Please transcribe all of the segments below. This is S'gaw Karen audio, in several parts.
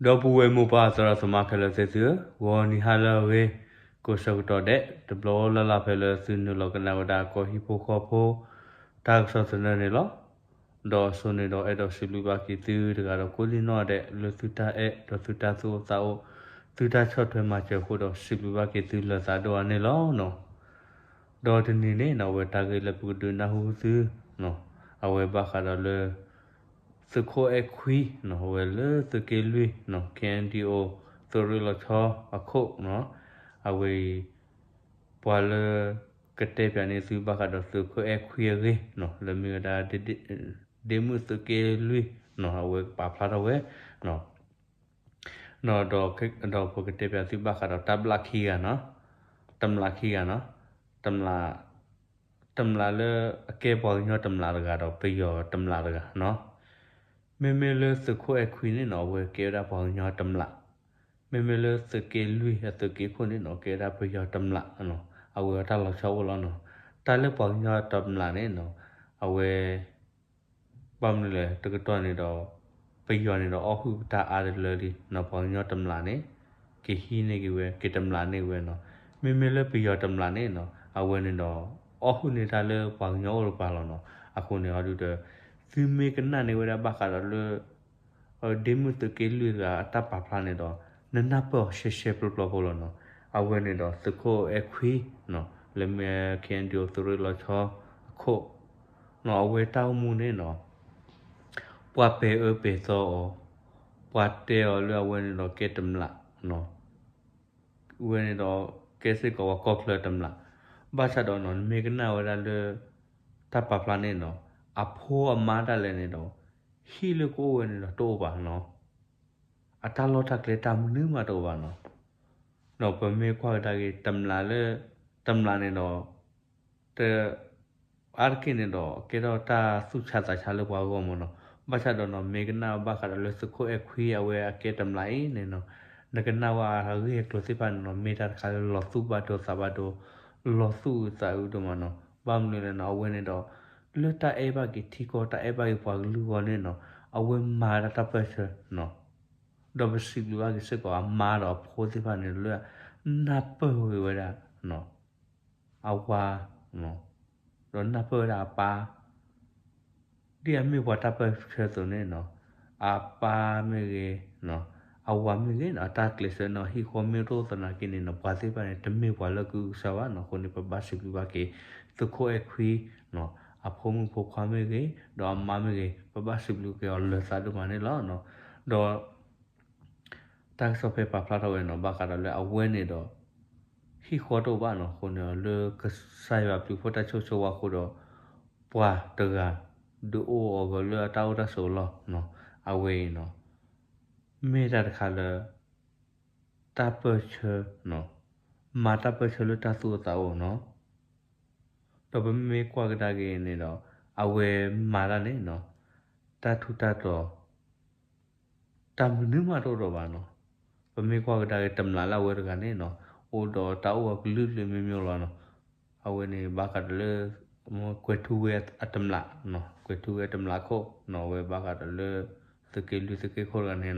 ဒီပုၢ်ဝဲၢ်မိၢ်ပၢ်သရၣ်သမါခဲလၢာ်သ့ၣ်သုဧၢ, ဂီၤနံၤဟါလၢအဂ့ၤ, ကိးဆၢကတီၢ်ဒဲး တဘျီလၢ်လၢ်ဖဲလၢသုနုာ်လီၤကနၣ်ဝဲဒၣ်ကီၢ်ဟံၣ်ဖိဃီဖိ တၢ်ကစီၣ်သနၢၣ်န့ၣ်လီၤ. ဒီးအစိန့ၣ်ဒီးအဲၣ်ဒိးစံးဘျုးဘၣ်က့ၤသုတဂၤဒီးကိးဒံနီၢ်ဒဲး လၢသုတၢ်အဲၣ်ဒီးသုတၢ်သူၣ်အိၣ်သးအိၣ် သုတၢ်ဆီၣ်ထွဲမၤစၢၤအဃိဒီး စံးဘျုးဘၣ်က့ၤသုလၢသးဒိၣ်အါန့ၣ်လီၤ. ဒီးတနံၤန့ၣ်နီၣ် အဝဲတၢ်ဂ့ၢ်လၢပကဒုးနၢ်ဟူသု အဝဲဘၣ်ဃးဒီးလၢ သုးခိၣ်အဲၣ်ခွံနီၣ် အဝဲလၢသုးက့လွံၢ်နီၣ် KNDO သုးရ့ၣ်လီၤဆီအခိၣ်နီၣ် အဝဲအံၤ ပှၤလၢကတဲပၠးန့ၢ်သုဘၣ်ဃးဒီးသုးခိၣ်အဲၣ်ခွံအဂ့ၢ်နီၣ် လၢမ့ၢ်ဝဲဒၣ် ဒ့မုၣ်သုးက့လွံၢ်နီၣ် အဝဲပာ်ဖျါထီၣ်ဝဲ ဒီး ဒီးပကတဲပၠးသုဘၣ်ဃးဒီးတမျးခံဂၤနီၣ်, တမျးခံဂၤနီၣ်, တမျး တမျးလၢအကဲပှၤကညီတမျးတဂၤဒီးပယီၤတမျးတဂၤနီၣ်. မ့မ့ၢ်လၢသုးခိၣ်အဲၣ်ခွံန့ၣ်နီၣ် အဝဲကဲဝဲဒၣ်ပှၤကညီတမျး, မ့မ့ၢ်လၢသုးက့လွံၢ်အသုးက့ခိၣ်န့ၣ်နီၣ် ကဲဝဲဒၣ်ပယီၤတမျးနီၣ်, အဝဲအတၢ်လီၤဆီအိၣ်လီၤနီၣ်. တၢ်လၢပှၤကညီတမျးန့ၣ်နီၣ် အဝဲ ဘၣ်မနုၤလဲၣ် တကတီၢ်န့ၣ်ဒီး ပယီၤန့ၣ်ဒီးအီၣ်ဟုၣ်ပတၢ်အါတလၢလံနီၣ်, ပှၤကညီတမျးန့ၣ် က့ၤဟံးန့ၢ်က့ၤဝဲ က့ၤတမျးန့ၢ်ဝဲနီၣ်. မ့မ့ၢ်လၢပယီၤတမျးန့ၣ်နီၣ် အဝဲန့ၣ်ဒီး အီၣ်ဟုၣ်န့ၢ်တၢ်လၢပှၤကညီအိၣ်တပၤလီၤနီၣ်. အဃိန့ၣ်အီၤဒုဒီး သုမ့ၢ်ကနၣ်န့ၢ်ဝဲဒၣ်ဘၣ်ဃးဒီးလၢ ဒ့မုၣ်သုးက့လွံၢ်တဂၤအတၢ်ပာ်ဖျါန့ၣ်ဒီး နနၢ်ပၢၢ်အီၤရှဲရှဲပျီပျီဖိလီၤနီၣ်. အဝဲန့ၣ်ဒီးသုးခိၣ်အဲၣ်ခွံနီၣ် လၢမ့ၢ် KNDO သုးရ့ၣ်လီၤဆီအခိၣ်နီၣ် အဝဲတၢ်အိၣ်မူန့ၣ်နီၣ် ပှၤပဲာ်အၢပဲာ်သီအီၤ, ပှၤတဲအီၤလၢအဝဲန့ၣ်ဒီးကဲတမျးနီၣ်, ဝဲန့ၣ်ဒီးကဲစ့ၢ်ကီးပှၤကီၢ်ချၢတမျး, ဘၣ်ဆၣ်ဒီးနီၣ် နမ့ၢ်ကနၣ်ဝဲဒၣ်လၢ တၢ်ပာ်ဖျါန့ၣ်နီၣ် အဖိအမါဒၣ်လဲာ်န့ၣ်ဒီး ဟံၣ်လၢကအိၣ်ဝဲန့ၣ်ဒီးတအိၣ်ဘၣ်နီၣ်, အတၢ်လီၢ်တၢ်ကျဲတၢ်မနုၤမးတအိၣ်ဘၣ်နီၣ်. ဒီးပမ့ၢ်ကွၢ်ကဒါက့ၤ တမျးလၢ တမျးန့ၣ်ဒီး တ အါတက့ၢ်န့ၣ်ဒီး ကဲထီၣ်တၢ်သူၣ်ဆါသးဆါလၢပှၤဂီၢ်မးနီၣ်. ဘၣ်ဆၣ်ဒီးနီၣ် မ့ၢ်ကနၣ်ဘၣ်ဃးဒီးလၢသုးခိၣ်အဲၣ်ခွံအဝဲအကဲတမျးအံၤန့ၣ်နီၣ် နကနၣ်ဝဲအဂ့ၢ်အကျိၤသ့ၣ်တဖၣ်န့ၣ်နီၣ် မ့ၢ်တၢ်တခါလၢလီၤသူၣ်ဘၣ်ဒိသးဘၣ်ဒိ လီၤသူၣ်အုးသးအုးဒိၣ်မးနီၣ်. ဘၣ်မနုၤလဲၣ်နီၣ် အဝဲန့ၣ်ဒီး လၢတၢ်အဲၣ်ဘၣ်က့ၤထံကီၢ် တၢ်အဲၣ်ဘၣ်က့ၤပှၤကလုာ်အဂီၢ်န့ၣ်နီၣ် အဝဲမၤဒၣ်တၢ်ပၢၢ်ဆၢနီၣ် ဒီးပစံးဘျုးဘၣ်က့ၤစ့ၢ်ကီးအမါဒီးအဖိသ့ၣ်တဖၣ်န့ၣ်လၢ နၢ်ပၢၢ်ဂ့ၤဝဲဒၣ် အဝၤ ဒီးနၢ်ပၢၢ်ဝဲဒၣ်အပၢ် ဒ်အမ့ၢ်ပှၤတၢ်ပၢၢ်ဆၢအသိးန့ၣ်နီၣ် အပၢ်မ့ၢ်ဂ့ၤ အဝၤမ့ၢ်ဂ့ၤနီၣ် အတၢ်ကျဲးစၢးနီၣ် ဟံၣ်ဃီမ့ၢ်တအိၣ်သနာ်က့န့ၣ်နီၣ် ပှၤသ့ၣ်တဖၣ်န့ၣ် တမ့ၢ်ပှၤလၢကအုကစွါဘၣ်နီၣ်. အဃိန့ၣ် ပဘၣ်စံးဘျုးဘၣ်က့ၤ သုးခိၣ်အဲၣ်ခွံ အဖိမုၣ်ဖိခွါမ့ၢ်ဂ့ၤ ဒီးအမါမ့ၢ်ဂ့ၤ ပဘၣ်စံးဘျုးက့ၤအီၤလၢသးဒိၣ်မးန့ၣ်လီၤ. ဒီး တၢ်ကစီၣ်ဖဲပာ်ဖျါထီၣ်ဝဲနီၣ် ဘၣ်ဃးဒီးလၢအဝဲန့ၣ်ဒီး ဟံၣ်ဃီတအိၣ်ဘၣ်နီၣ်. အဃိန့ၣ် လၢကစၢ်ယွၤဘျုးဖှိၣ်တၢ်ဆိၣ်ဂ့ၤဆိၣ်ဝါအဃိဒီး ပှၤတဂၤ ဒုးအိၣ်အဂီၢ်လၢအတၢ်အိၣ်တၢ်ဆိးအလီၢ်နီၣ်. အဝဲအံၤနီၣ် မ့ၢ်တၢ်တခါလၢ တၢ်ပၢၢ်ဆၢ မၤတၢ်ပၢၢ်ဆၢလၢတၢ်သူၣ်အိၣ်သးအိၣ်နီၣ်. ဒီးပမ့ၢ်ကွၢ်ကဒါက့ၤန့ၣ်ဒီး အဝဲမၤတၢ်န့ၣ်နီၣ် တၢ်ထူးတၢ်တီၤ တၢ်မနုၤမးတအိၣ်ဒီးဘၣ်နီၣ်. ပမ့ၢ်ကွၢ်ကဒါက့ၤတမျးလၢအဝဲတဂၤန့ၣ်နီၣ် အိၣ်ဒီးတၢ်အိၣ်အကလုာ်ကလုာ်မ့ၢ်မ့ၢ်လီၤနီၣ်. အဝဲန့ၣ်ဘၣ်ဃးဒီးလၢ ကွဲၤထူဝ့အတမျး ကွဲၤထူဝ့အတမျးခိၣ်နီၣ် အဝဲဘၣ်ဃးဒီးလၢ သုးက့လွံၢ်သုးက့ခိၣ်တဂၤန့ၣ်နီၣ်.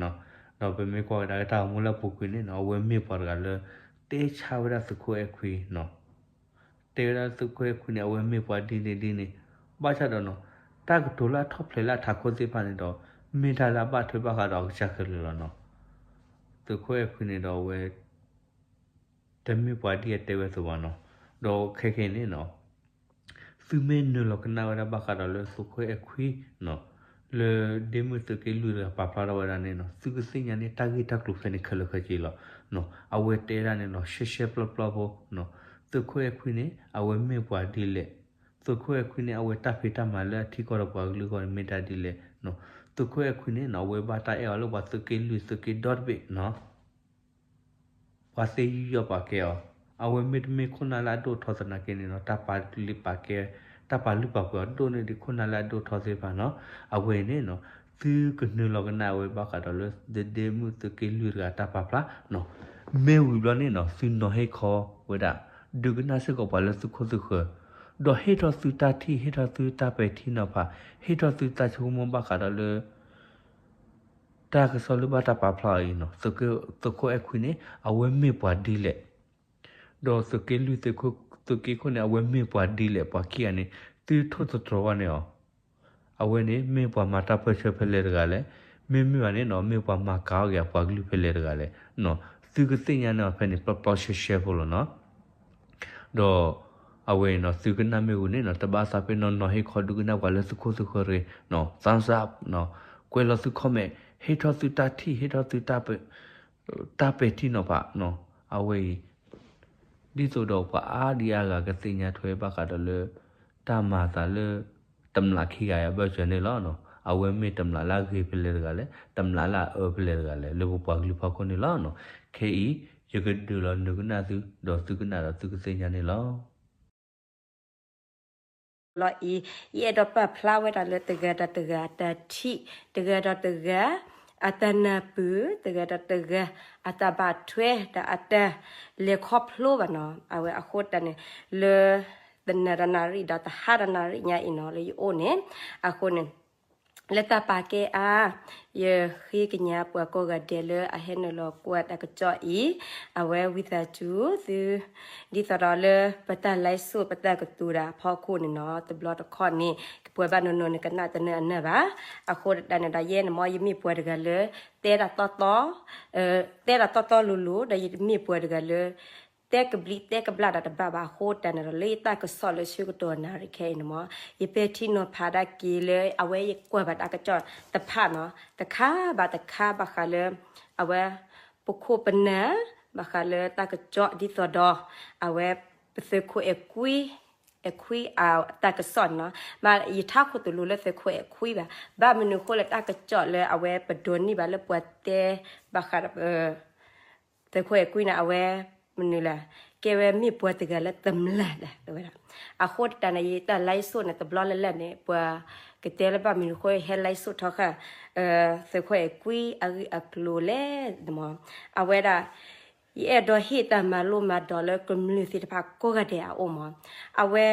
ဒီးပမ့ၢ်ကွၢ်ကဒါက့ၤတၢ်ဂီၤမူလၢအပူၤကွံာ်န့ၣ်နီၣ် အဝဲမ့ၢ်ပှၤတဂၤလၢ တဲဆါဝဲဒၣ်သုးခိၣ်အဲၣ်ခွံနီၣ် တဲဝဲဒၣ်သုးခိၣ်အဲၣ်ခွံန့ၣ် အဝဲမ့ၢ်ပှၤဒ်န့ၣ်ဒ်န့ၣ် ဘၣ်ဆၣ်ဒီးနီၣ် တၢ်ကတိၤလၢအထီၣ်ဖျဲးလၢအထးခိၣ်သ့ၣ်တဖၣ်န့ၣ်ဒီး မ့ၢ်တၢ်လၢအဘၣ်ထွဲဘၣ်ဃးဒီးအကစၢ်ခဲလၢာ်လီၤနီၣ်. သုးခိၣ်အဲၣ်ခွံန့ၣ်ဒီးအဝဲ တမ့ၢ်ပှၤဒ်အတဲဝဲအသိးဘၣ်နီၣ်. ဒီးခဲကနံၣ်န့ၣ်နီၣ် သုမ့ၢ်နုာ်လီၤကနၣ်ဝဲဒၣ်ဘၣ်ဃးဒီးလၢသုးခိၣ်အဲၣ်ခွံနီၣ် လၢဒ့မုၣ်သုးက့လွံၢ်တဂၤပာ်ဖျါထီၣ်ဝဲဒၣ်န့ၣ်နီၣ် သုကသ့ၣ်ညါန့ၢ်တၢ်ဂ့ၢ်တၢ်ကျိၤဖဲန့ၣ်ခဲလၢာ်ခဲဆ့လီၤနီၣ်. အဝဲတဲဒၣ်န့ၣ်လီၤ ရှဲရှဲပျီပျီဖိနီၣ် သုးခိၣ်အဲၣ်ခွံန့ၣ် အဝဲမ့ၢ်ပှၤဒ်လဲၣ်, သုးခိၣ်အဲၣ်ခွံန့ၣ် အဝဲတၢ်ဖံးတၢ်မၤလၢအထံကီၢ်ဒီးပှၤကလုာ်အဂီၢ်န့ၣ် မ့ၢ်တၢ်ဒ်လဲၣ်နီၣ်. သုးခိၣ်အဲၣ်ခွံန့ၣ်နီၣ် အဝဲဘၣ်တၢ်အဲၣ်အီၤလၢပှၤသုးက့လွံၢ်သုးက့ဒီတဘ့ၣ်နီၣ် ပှၤသ့ယူးယီၣ်ပာ်ကဲအီၤ, အဝဲမ့တမ့ၢ်ခိၣ်နၢ်လၢအဒိၣ်ထီသနာ်က့န့ၣ်နီၣ် တၢ်ပာ်လုၢ်ပာ်ကဲ တၢ်ပာ်လုၢ်ပာ်ပှ့ၤအီၤဒိၣ်န့ၢ်ဒံးခိၣ်နၢ်လၢအဒိၣ်ထီသ့ၣ်တဖၣ်နီၣ်. အဝဲအံၤန့ၣ်နီၣ် သုကနုာ်လီၤကနၣ်ဝဲဘၣ်ဃးဒီးလၢ ဒ့မုၣ်သုးက့လွံၢ်တဂၤတၢ်ပာ်ဖျါနီၣ်. မ့ၢ်ဝံၤဘျီန့ၣ်နီၣ် သုနီၤဟ့ၣ်ခီဝဲဒၣ် ဒုးကနၣ်စ့ၢ်ကီးပှၤလၢသုခိၣ်သုဃၢၤ, ဒီးဟ့ၣ်ထီၣ်သုတၢ်ထံၣ် ဟ့ၣ်ထီၣ်သုတၢ်ပဲာ်ထံနီၤဖး ဟ့ၣ်ထီၣ်သုတၢ်ဆိကမိၣ်ဘၣ်ဃးဒီးလၢ တၢ်ကစီၣ်လၢဘၣ်တၢ်ပာ်ဖျါအံၤနီၤ, သုးခိၣ်အဲၣ်ခွံန့ၣ် အဝဲမ့ၢ်ပှၤဒ်လဲၣ်, ဒီးသုးက့လွံၢ် သုးက့ခိၣ်န့ၣ် အဝဲမ့ၢ်ပှၤဒ်လဲၣ်, ပှၤခံဂၤန့ၣ် သုထိၣ်သတြီၤဘၣ်န့ၢ်အီၤ, အဝဲန့ၣ်မ့ၢ်ပှၤမၤတၢ်ပၢဆှၢဖဲလဲၣ်တဂၤလဲၣ်, မ့မ့ၢ်ဘၣ်န့ၣ်နီၤ မ့ၢ်ပှၤမၤကၤအီၣ်က့ၤအပှၤကလုာ်ဖဲလဲၣ်တဂၤလဲၣ်, သုကသ့ၣ်ညါန့ၢ်အီၤဖဲန့ၣ် ပျီပျီရှဲရှဲဖိလီၤနီၤ. ဒီးအဝဲအံၤနီၤ သုကနၣ်မ့ၢ်ဂ့ၤန့ၣ်နီၤ တဘၣ်သးပ့ၤနီၣ်နီၤ ဟ့ၣ်ခီဒုကနၣ်ပှၤလၢသုခိၣ်သုဃၢၤတဂ့ၤ, thumbs up, ကွဲးလီၤသု comment, ဟ့ၣ်ထီၣ်သုတၢ်ထံၣ် ဟ့ၣ်ထီၣ်သု တၢ်ပဲာ်ထံနီၤဖး, အဝဲအံၤ ဒ်သိးဒီးပှၤအါဒံအါဂၤကသ့ၣ်ညါထွဲဘၣ်ဃးဒီးလၢ တၢ်မၤသးလၢ တမျာ်ခံဂၤအံၤအဘၢၣ်စၢၤန့ၣ်လီၤ. အဝဲမ့ၢ်တမျာ်လၢအဂ့ၤဖဲလဲၣ်တဂၤလဲၣ်, တမျာ်လၢအအၢဖဲလဲၣ်တဂၤလဲၣ် လၢပပှၤကလုာ်ဖီခိၣ်န့ၣ်လီၤ. ခဲအံၤ ယကဒုးလီၤနုာ်ကနၣ်သု ဒီးသုကနၣ်ဒီးသုကသ့ၣ်ညါန့ၣ်လီၤ. လီၤအံၤ ယအဲၣ်ဒိးပာ်ဖျါဝဲဒၣ်လၢတဂၤဒီးတဂၤအတၢ်ထံၣ်, တဂၤဒီးတဂၤ အတၢ်နၢ်ပၢၢ်, တဂၤဒီးတဂၤ အတၢ်ဘၣ်ထွဲ ဒီးအတၢ်လဲၤခီဖျိဘၣ်နီၤ. အဝဲအဃိတၢ်န့ၣ် လၢ တနၢၤဒီးနၣ်ရံၣ်ဒီးတဟါဒီးနၣ်ရံၣ်ညါအံၤနီၤ လၢယအိၣ်န့ၣ် အဃိန့ၣ် လၢတၢ်ပာ်ကဲအါ ယဃ့ကညးပှၤကိးဂၤဒဲးလၢအဟဲနုာ်လီၤကွၢ်တၢ်ကစီၣ်အံၤ, အဝဲဝံသးစူၤသု ဒ်သိးဒီးလၢပတၢ် live show ပတၢ်ကတိၤတၢ်အဖီခိၣ်န့ၣ်နီၤ တဘျီတခီၣ်န့ၣ် ကပှဲၤဘၣ်နီၢ်နီၢ်န့ၣ် ကနၣ်တနၢၤအနၢၤဘၣ်. အဃိတၢ်န့ၣ်ဒီး ယဲန့ၣ်မ့ၢ် ယမ့ၢ်ပှၤတဂၤလၢ တဲဒၣ်တီတီ တဲဒၣ်တီတီလိၤလိၤ ဒီးယမ့ၢ်ပှၤတဂၤလၢ တဲကဘျံးတဲကဘျၣ်ဒီးတဘၣ်ဘၣ်. အဃိတၢ်န့ၣ်ဒီး လၢယတၢ်ကစီၣ်လၢဆၢကတီၢ်နၣ်ရံၣ်ခဲအံၤန့ၣ်မ့ၢ် ယပဲာ်ထံနီၤဖးဒၣ်က့ၤလၢ အဝဲယကွၢ်ဘၣ်တၢ်ကစီၣ်တဖၣ်နီၤ တခါဘၣ်တခါ ဘၣ်ဃးလၢ အဝဲ ပခိၣ်ပနၢ် ဘၣ်ဃးလၢတၢ်ကစီၣ်ဒ်သိးဒီး အဝဲ ပသုးခိၣ်အဲၣ်ကွံ အဲၣ်ခွံအတၢ်ကစီၣ်န့ၣ်နီၤ. မ့ၢ်ယထါခိၣ်သလုးလၢသုးခိၣ်အဲၣ်ခွံဘၣ်. ဘၣ်မနုၤအဃိလၢတၢ်ကစီၣ်လၢအဝဲပဒိးန့ၢ်ဘၣ်လၢပှၤတဲ ဘၣ်ဃးဒီး သုးခိၣ်အဲၣ်ကွံန့ၣ် အဝဲ မနုၤလဲၣ် ကဲဝဲမ့ၢ်ပှၤတဂၤလၢတမျာ်ဒၣ်ဝဲဒၣ်. အဃိတၢ်န့ၣ် ယတၢ် live show န့ၣ် တဘျီလၢ်လၢ်န့ၣ် ပှၤကတဲလၢဘၣ်မနုၤအဃိ ဟဲ live show ထီဃာ် သုးခိၣ်အဲၣ်ကွံအဂ့ၢ်အကျိၤလဲၣ်န့ၣ်မ့ၢ် အဝဲဒၣ် ယအဲၣ်ဒိးဟ့ၣ်တၢ်မၤလိမၤဒိးလၢကမျၢၢ်သ့ၣ်တဖၣ်ကိးဂၤဒဲးအအိၣ်မ့ၢ် အဝဲ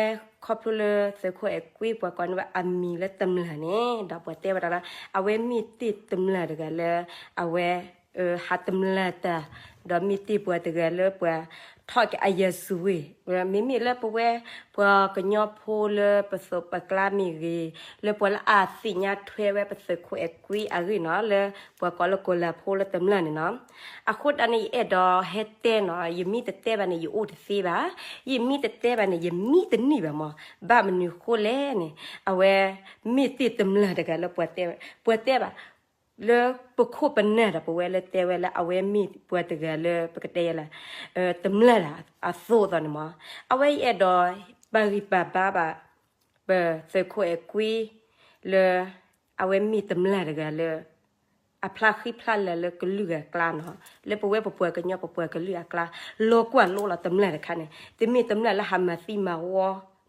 ခီဖျိလၢသုးခိၣ်အဲၣ်ကွံ ပှၤကိးန့ၢ်ဝဲအမံၤလၢတမျာ်န့ၣ် ဒီးပှၤတဲဝဲဒၣ်လၢ အဝဲမ့ၢ်တ့ၢ်တမျာ်တဂၤလၢ အဝဲ ဟးတမျာ်တၢ် ဒီးမ့ၢ်တ့ၢ်ပှၤတဂၤလၢပှၤထီၣ်က့ၤအယဲၢ်စူၤဝ့ၢ် မ့မ့ၢ်လၢပဝဲ ပှၤကညီဖိလၢပသိးပကျါမ့ၢ်ဂ့ၤ လၢပှၤလၢအသ့ၣ်ညါထွဲဝဲပသုးခိၣ်အဲၣ်ကွံအဂ့ၢ်နီၤ လၢပှၤကိးလၢကီၤလၤဖိလၢတမျာ်န့ၣ်နီၤ. အဃိတၢ်န့ၣ် ယအဲၣ်ဒိးဟဲတဲနီၤ ယမ့ၢ်တတဲဘၣ်န့ၣ် ယအိၣ်တသ့ဘၣ်, ယမ့ၢ်တတဲဘၣ်န့ၣ် ယမံတန့ၢ်ဘၣ်မ့ၢ် ဘၣ်မနုၤဃိလဲၣ်န့ၣ် အဝဲ မ့ၢ်တ့ၢ်တမျာ်တဂၤလၢပှၤတဲ ပှၤတဲဘၣ် လၢပခိၣ်ပနၢ်ဒီးပဝဲလၢတဲဝဲလၢအဝဲမ့ၢ်ပှၤတဂၤလၢပကတဲယဲလၢ တမျာ်ဒၣ်အသိးသိးန့ၣ်မ့ၢ် အဝဲယအဲၣ်ဒိးပာ်ဂံၢ်ပာ်ဘါဘၣ် ပသုးခိၣ်အဲၣ်ကွံ လၢ အဝဲမ့ၢ်တမျာ်တဂၤလၢ အဖျါဃံဖျါလၤလၢကလုာ်ဂၤအကျါနီၤ လၢပဝဲပပှၤကညီပပှၤကလုာ်အကျါ လီၤကွၢ်လိလီၤတမျာ်တခါန့ၣ် တမ့ၢ်တမျာ်လၢဟးမၤသံမၤဝီ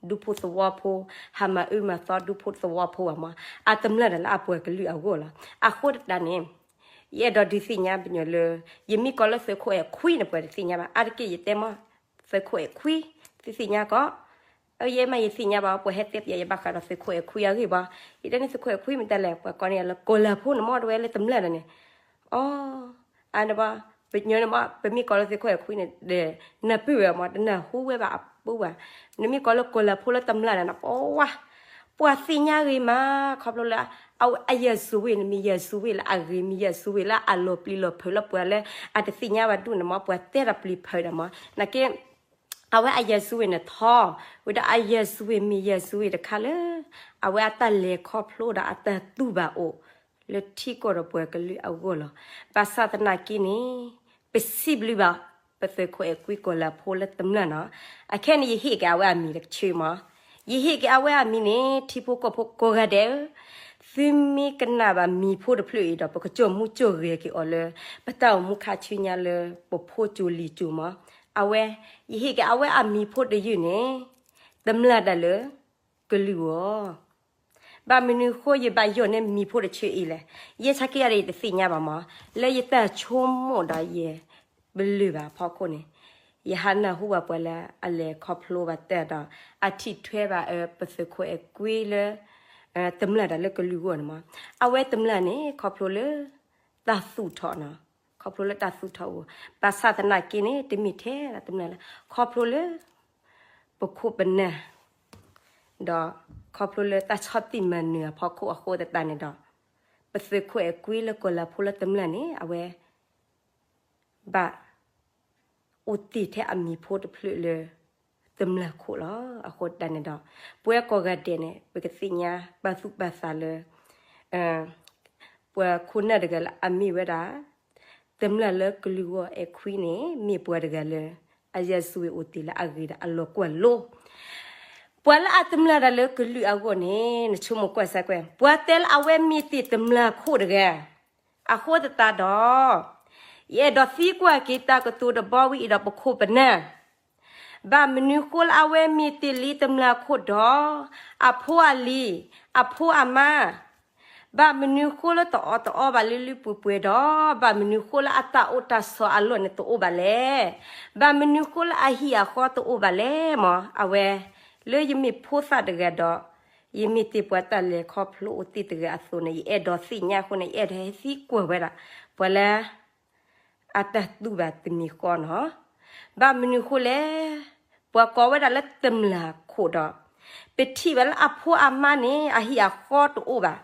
ဒူဖိသဝီဖိ ဟးမၤအၢမၤသီဒူဖိသဝီဖိဘၣ်မ့ၢ် အတမျာ်ဒၣ်လၢအပှၤကလုာ်အဂီၢ်လီၤ. အဃိတၢ်န့ၣ် ယအဲၣ်ဒိးဒုးသ့ၣ်ညါပညီလၢ ယမ့ၢ်ကိးလၢသုးခိၣ်အဲၣ်ခွံန့ၣ် ပှၤတသ့ၣ်ညါဘၣ် အါတက့ၢ်ယတဲမ့ၢ် သုးခိၣ်အဲၣ်ခွံ သုသ့ၣ်ညါကီး ယဲမ့ၢ်ယသ့ၣ်ညါဘၣ် ပှၤဟဲတဲပျးယဘၣ်ဃးဒီးသုးခိၣ်အဲၣ်ခွံအဂ့ၢ်ဘၣ် ယတဲန့ၣ်သုးခိၣ်အဲၣ်ခွံမ့ၢ်တၢ်လဲၣ် ပှၤကိးန့ၢ်ယၤလၢကီၤလၤဖိန့ၣ်မ့ၢ်တဝဲလၢတမျာ်ဒၣ်န့ၣ် အ အန့ၣ်ဘၣ် ပညီန့ၣ်မ့ၢ် ပမ့ၢ်ကိးလၢသုးခိၣ်အဲၣ်ခွံန့ၣ်ဒီး နၢ်ပၢၢ်ဝဲမ့ၢ် တနၢ်ဟူဝဲဘၣ်အပူၤဘၣ် နမ့ၢ်ကိးလၢကီၤလၤဖိလၢတမျာ်န့ၣ် ပှၤ ပှၤသ့ၣ်ညါဂ့ၤမး ခီဖျိလၢ အယဲၢ်စူၤဝ့ၢ်န့ၣ် မ့ၢ်ယဲၢ်စူၤဝ့ၢ်လၢအဂ့ၤ မ့ၢ်ယဲၢ်စူၤဝ့ၢ်လၢအလီၤပျံၤလီၤဖုးလၢပှၤလၢ အတသ့ၣ်ညါဘၣ်ဒူၣ်န့ၣ်မ့ၢ် ပှၤတဲတၢ်ပျံၤဖုးဒၣ်မ့ၢ် နာ်က့ အဝဲအယဲၢ်စူၤဝ့ၢ်န့ၣ်ထီ ဝံၤဒီးအယဲၢ်စူၤဝ့ၢ်မ့ၢ်ယဲၢ်စူၤဝ့ၢ်တခါလၢ အဝဲအတၢ်လဲၤခီဖျိဒီးအတၢ်တူၢ်ဘၣ်အိၣ် လၢထံကီၢ်ဒီးပှၤကလုာ်အဂီၢ်လီၤ. ဘၣ်ဆၣ်သနာ်က့န့ၣ် ပစံးဘျုးဘၣ် ပသုးခိၣ်အဲၣ်ကွံကီၤလၤဖိလၢတမျာ်နီၤ. အခဲန့ၣ် ယဟ့ၣ်က့ၤအဝဲအမံၤတကဆၢမး. ယဟ့ၣ်က့ၤအဝဲအမံၤန့ၣ် ထံဖိကီၢ်ဖိကိးဂၤဒဲးဧၢ, သုမ့ၢ်ကနၣ်ဘၣ်မံၤဖိတဖျၢၣ်အံၤဒီး ပကစိာ်မူစိာ်ဂဲၤက့ၤအီၤလၢ ပတၢ်အိၣ်မူခါဆူညါလၢပဖိစိၤလံၤစိၤမး. အဝဲ ယဟ့ၣ်က့ၤအဝဲအမံၤဖိတယုၢ်န့ၣ် တမျာ်ဒၣ်လၢ ကလုာ်အဂီၢ် ဘၣ်မနုၤဃိယဘၣ်ယိၣ်န့ၢ်မံၤဖိတဆၢအံၤလဲၣ်. ယဲဆါက့ယၤဒီးယတသ့ၣ်ညါဘၣ်မး, လၢယတၢ်ဆိကမိၣ်ဒီးယပလၢၢ်ဘၣ်အဖီခိၣ်န့ၣ်, ယဟးနၢ်ဟူဘၣ်ပှၤလၢအလဲၤခီဖျိဘၣ်တၢ်ဒီး အထံၣ်ထွဲဘၣ်အၢ ပသုးခိၣ်အဲၣ်ကွံလၢ တမျာ်ဒၣ်လၢကလုာ်အဂီၢ်န့ၣ်မး. အဝဲတမျာ်န့ၣ် ခီဖျိလၢ တၢ်သူၣ်ထီၣ်နီၤ, ခီဖျိလၢတၢ်သူၣ်ထီၣ်အဂီၢ်, ဘၣ်ဆၣ်သနာ်က့န့ၣ် တမ့ၢ်ထဲတမျၢ်လၢ ခီဖျိလၢ ပခိၣ်ပနၢ် ဒီးခီဖျိလၢတၢ်ဆီၣ်တံၢ်မၤနၢၤအဖီခိၣ်အဃိသတးန့ၣ်ဒီး ပသုးခိၣ်အဲၣ်ကွံလၢကီၢ်လၤဖိလၢတမျၢ်န့ၣ် အဝဲ ဘၣ် အိၣ်တ့ၢ်ထဲအမံၤဖိတဖျၢၣ်လၢ တမျၢ်ခိၣ်လီၤ. အဃိသတးန့ၣ်ဒီး ပဝဲကိးဂၤဒဲးန့ၣ် ပကသ့ၣ်ညါပာ်သူၣ်ပာ်သးလၢ ပှၤခိၣ်နၢ်တဂၤလၢအမ့ၢ်ဝဲဒၣ် တမျၢ်လၢကလုာ်ဂီၢ်အဲၣ်ခွံန့ၣ် မ့ၢ်ပှၤတဂၤလၢ အယဲၢ်စူဝ့ၤအိၣ်တ့ၢ်လၢအဂ့ၤဒီးအလီၤကွၢ်လိ ပှၤလၢအတမျၢ်တၢ်လၢကလုာ်အဂီၢ်န့ၣ် နဆိကမိၣ်ကွၢ်စၢ်ကွၢ် ပှၤတဲလၢအဝဲမ့ၢ်တ့ၢ်တမျၢ်ခိၣ်တဂၤ အဃိသတးဒီး ယအဲၣ်ဒိးသံကွၢ်က့ၤတၢ်ကတိၤတဘီဝံၤအံၤဒီးပခိၣ်ပနၢ် ဘၣ်မနုၤဃိလၢအဝဲမ့ၢ်တ့ၢ်လံတမျၢ်ခိၣ်ဒီး အဖိအလံၤ အဖိအမါ ဘၣ်မနုၤဃိလၢတအီၣ်တအီဘၣ်လၢလုၢ်ပှဲၤပှဲၤဒီး ဘၣ်မနုၤဃိလၢအတၢ်အိၣ်တၢ်ဆိးအလီၢ်န့ၣ်တအိၣ်ဘၣ်လဲၣ်. ဘၣ်မနုၤဃိလၢအဟံၣ်အဃီတအိၣ်ဘၣ်လဲၣ်မး အဝဲ လၢယမ့ၢ်ဖိသၣ်တဂၤဒီး ယမ့ၢ်တ့ၢ်ပှၤတၢ်လဲၤခီဖျိအိၣ်တ့ၢ်တဂၤအသိးန့ၣ် ယအဲၣ်ဒိးသ့ၣ်ညါအဃိန့ၣ် ယအဲၣ်ဒိးဟဲသံကွၢ်ဝဲဒၣ် ပှၤလၢ အတၢ်တူၢ်ဘၣ်တမံၤဃီနီၤ. ဘၣ်မနုၤဃိလဲၣ်, ပှၤကိးဝဲဒၣ်လၢတမျၢ်ခိၣ်ဒီး ပထံၣ်ဘၣ်လၢအဖိအမါန့ၣ် အဟံၣ်အဃီတအိၣ်ဘၣ်.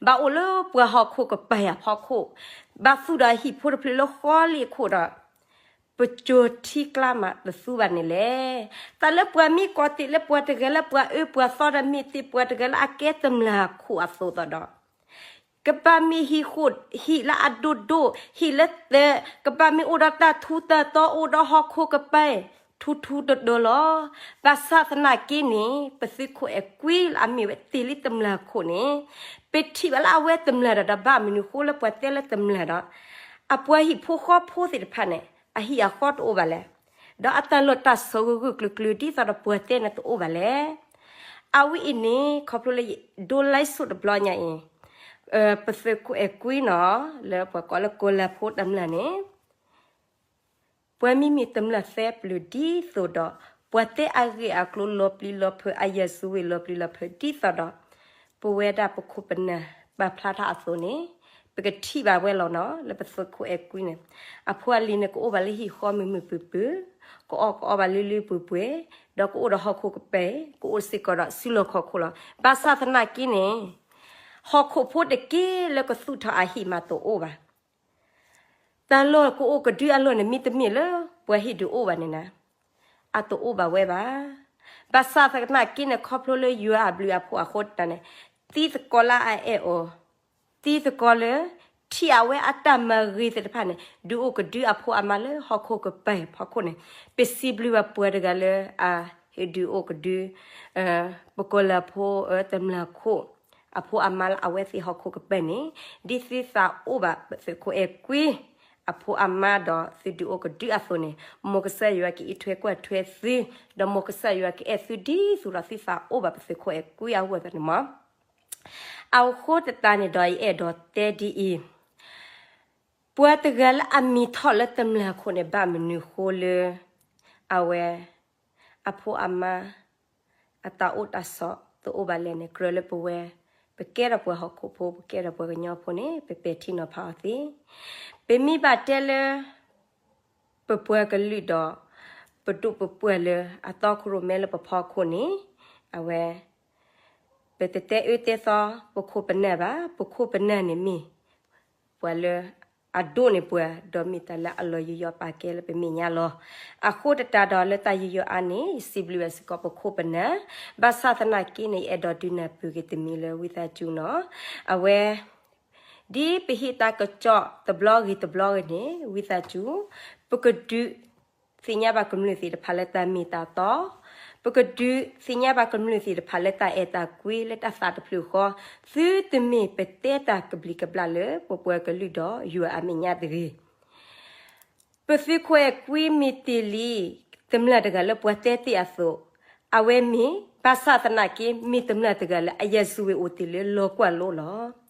ဘၣ်အိၣ်လၢပှၤဟီၣ်ခိၣ်ကပၤအဖီခိၣ်, ဘၣ်သူၣ်ဒီးဟံၣ်ဖိတဖျၢၣ်လၢဃီလ့ၣ်ခိၣ်ဒီး ပစိၤထံကျါမးတသူဘၣ်န့ၣ်လဲၣ်. တၢ်လၢပှၤမ့ၢ်ကိးတ့ၢ်လၢပှၤတဂၤလၢပှၤအၢပှၤသီဒီး မ့ၢ်တ့ၢ်ပှၤတဂၤလၢအကဲတမျၢ်ခိၣ်အသိးသိးဒီး ကဘၣ်မ့ၢ်ဟံၣ်ဃိၣ်, ဟံၣ်လၢအဒိၣ်ဒိၣ်, ဟံၣ်လၢသၢ, ကဘၣ်မ့ၢ်အိၣ်ဒီးတၢ်ထူတၢ်တီ, အိၣ်ဒီးဟီၣ်ခိၣ်ကပၤ ထူထူတဒၢလီၤ. ဘၣ်ဆၣ်သနာ်က့န့ၣ် ပသုးခိၣ်အဲၣ်ကွံလၢအမ့ၢ်ဝဲတ့ၢ်လံတမျၢ်ခိၣ်န့ၣ် ပထံၣ်ဘၣ်လၢအဝဲတမျၢ်ဒီး ဒီးဘၣ်မနုၤဃိလၢပှၤတဲလၢတမျၢ်ဒီး အပှၤဟံၣ်ဖိဃီဖိသ့ၣ်တဖၣ်န့ၣ် အဟံၣ်အဃီတအိၣ်ဘၣ်လဲၣ်. ဒီးအတၢ်လီၢ်တၢ်ဆိးဂၢၢ်ဂၢၢ်ကျၢၤကျၢၤဒ်သိးဒီးပှၤတဲန့ၣ်တအိၣ်ဘၣ်လဲၣ်. အဝဲအံၤန့ၣ် ခီဖျိလၢယဒိ live ဆိ တဘျီညါအံၤ, ပသုးခိၣ်အဲၣ်ကွံနီၤ လၢပှၤကိးလၢကီၢ်လၤဖိတမျၢ်န့ၣ် ပှၤမ့မ့ၢ်တမျၢ်သၢပျၢၤဒ်သိးဒီး ပှၤတဲအဂ့ၢ်အကျိၤလီၤပျံၤလီၤဖုး အယဲၢ်စူဝ့ၤလီၤပျံၤလီၤဖုးဒ်သိးဒီး ပဝဲဒၣ်ပခိၣ်ပနၢ်ပာ်ဖျါထီၣ်အသိးန့ၣ် ပကထံၣ်ဘၣ်ဝဲလီၤနီၤ လၢပသုးခိၣ်အဲၣ်ကွံန့ၣ် အဖိအလံၤန့ၣ် ကအိၣ်ဘၣ်လၢဟံၣ်ဃီမုာ်မုာ်ပုၢ်ပုၢ်, ကအီၣ်ကအီဘၣ်လၢလၢပှဲၤပှဲၤ, ဒီးကအိၣ်ဒီးဟီၣ်ခိၣ်ကပၤ, ကအိၣ်စ့ၢ်ကီးဒီးစုလီၢ်ခီၣ်ခိၣ်လီၤ. ဘၣ်ဆၣ်သနာ်က့န့ၣ် ဟီၣ်ခိၣ်ဖိတက့ၢ်လၢကသူၣ်ထီၣ်အဟံၣ်မးတအိၣ်ဘၣ်. တၢ်လီၢ်ကအိၣ်ကဒုအလီၢ်န့ၣ် မ့တမ့ၢ်လၢပှၤဟံၣ်ဒုးအိၣ်ဘၣ်န့ၣ်နၤ, အတအိၣ်ဘၣ်ဝဲဘၣ်. ဘၣ်ဆၣ်သနာ်က့န့ၣ် ခီဖျိလၢယွၤအဘျုးအဖှိၣ်အဃိတၢ်န့ၣ် တံၤသကိးလၢအအဲၣ်အီၤ, တံၤသကိးလၢ ထံၣ်အဝဲအတၢ်မၤဂ့ၤသ့ၣ်တဖၣ်န့ၣ် ဒုးအိၣ်ကဒုအဖိအမါလၢဟီၣ်ခိၣ်ကပၤဖီခိၣ်န့ၣ် ပစံးဘျုးဘၣ်ပှၤတဂၤလၢအဟဲဒုးအိၣ်ကဒု ပကီၢ်လၤဖိတမျၢ်ခိၣ် အဖိအမါလၢအဝဲသ့ၣ်ဟီၣ်ခိၣ်ကပၤန့ၣ် ဒ်သုသးအိၣ်ဘၣ်ပသုးခိၣ်အဲၣ်ကွံ အဖိအမါဒီးသုဒုးအိၣ်ကဒုအသိးန့ၣ် မ်ကစၢ်ယွၤကအံးထွဲကွၢ်ထွဲသု, ဒီးမ်ကစၢ်ယွၤကအဲၣ်သုဒ်သိးဒီးသုသးအိၣ်ဘၣ်ပသုးခိၣ်အဲၣ်ကွံအဂီၢ်န့ၣ်မး. အဃိသတးန့ၣ်ဒီးယအဲၣ်ဒိးတဲဒ်အံၤ, ပှၤတဂၤလၢအမံၤထီၣ်လၢတမျၢ်ခိၣ်န့ၣ် ဘၣ်မနုၤဃိလၢ အဝဲ အဖိအမါ အတၢ်အိၣ်တၢ်ဆိးတအိၣ်ဘၣ်လဲၣ်န့ၣ် ကြၢးလၢပဝဲ ပကဲထီၣ်ပှၤဟီၣ်ခိၣ်ဖိ ပကဲထီၣ်ပှၤကညီဖိန့ၣ် ပပဲာ်ထံနီၤဖးအီၤသ့. ပမ့ၢ်ဘၣ်တဲလၢ ပပှၤကလုာ်ဒီး ပဒိၣ်ပပှၢ်လၢအတီခိၣ်ရိၣ်မဲလၢပဖီခိၣ်န့ၣ် အဝဲ ပတတဲအၢတဲသီ ပခိၣ်ပနၢ်ဘၣ်. ပခိၣ်ပနၢ်န့ၣ်မ့ၢ် ပှၤလၢအဒိးန့ၢ်ပှၤ ဒီးမ့ၢ်တၢ်လၢအလီၤယူးယီၣ်ပာ်ကဲလၢပမဲာ်ညါလီၤ. အဃိသတးဒီးလၢတၢ်ယူးယီၣ်အါန့ၣ် ယစံးဘျုးဘၣ်စ့ၢ်ကီးပခိၣ်ပနၢ်, ဘၣ်ဆၣ်သနာ်က့န့ၣ် ယအဲၣ်ဒိးဒုးနၢ်ပၢၢ်က့ၤတမံၤလၢဝံသးစူၤနီၤ. အဝဲ ဒ်ပဟ့ၣ်တၢ်ကစီၣ်တဘျီဂ့ၤတဘျီဂ့ၤန့ၣ် ဝံသးစူၤ ပကဒုး သ့ၣ်ညါဘၣ်ကမျၢၢ်သ့ၣ်တဖၣ်လၢတၢ်မ့ၢ်တၢ်တီ, ပကဒုးသ့ၣ်ညါဘၣ်ကမျၢၢ်သ့ၣ်တဖၣ်လၢတၢ်အဲၣ်တၢ်ကွံလၢတၢ်သးတဖျၢၣ်ဃီ, သုတမ့ၢ်ပတဲတၢ်ကဘျံးကဘျၣ်လၢ ပပှၤကလုာ်ဒီးယွၤအမဲာ်ညါတဂ့ၤ. ပသုးခိၣ်အဲၣ်ကွံမ့ၢ်တ့ၢ်လံ တမျၢ်တဂၤလၢပှၤတဲတ့ၢ်အသိး, အဝဲမ့ၢ် ဘၣ်ဆၣ်သနာ်က့ မ့ၢ်တမျၢ်တဂၤလၢအယဲၢ်စူဝ့ၤအိၣ်တ့ၢ်လၢလီၤကွၢ်လိလီၤ.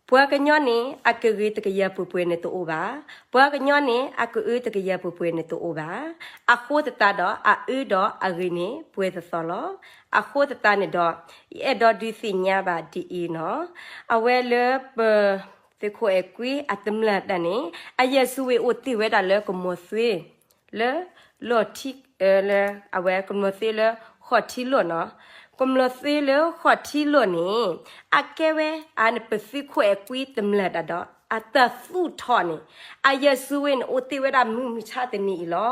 ပှၤကညီန့ၣ် အကဂ့ၤတကယၤပှဲၤပှဲၤန့ၣ်တအိၣ်ဘၣ်. ပှၤကညီန့ၣ် အကအၢတကယၤပှဲၤပှဲၤန့ၣ်တအိၣ်ဘၣ်. အဃိသတးဒီး အအၢဒီးအဂ့ၤန့ၣ် ပှဲၤသသီလီၤ. အဃိသတးန့ၣ်ဒီး ယအဲၣ်ဒိးဒုးသ့ၣ်ညါဘၣ်ဒ်အံၤနီၤ, အဝဲလၢပ သုးခိၣ်အဲၣ်ကွံအတမျၢ်တၢ်န့ၣ် အယဲၢ်စုဝ့ၢ်အိၣ်တ့ၢ်ဝဲဒၣ်လၢကမီၤသ့ လၢလီၢ်ထံ လၢအဝဲကမီၤသ့လၢဃီၣ်ထံလီၢ်နီၤ. ကမီၤသ့လၢဃီၣ်ထံလီၢ်န့ၣ် အကဲဝဲ အန့ၣ်ပသုးခိၣ်အဲၣ်ကွံတမျၢ်တၢ်ဒီး အတၢ်သူၣ်ထီၣ်န့ၣ် အယဲၢ်စုဝ့ၢ်န့ၣ် အိၣ်တ့ၢ်ဝဲဒၣ်မုၢ်မုၢ်ဆါတနံၤအံၤလီၤ.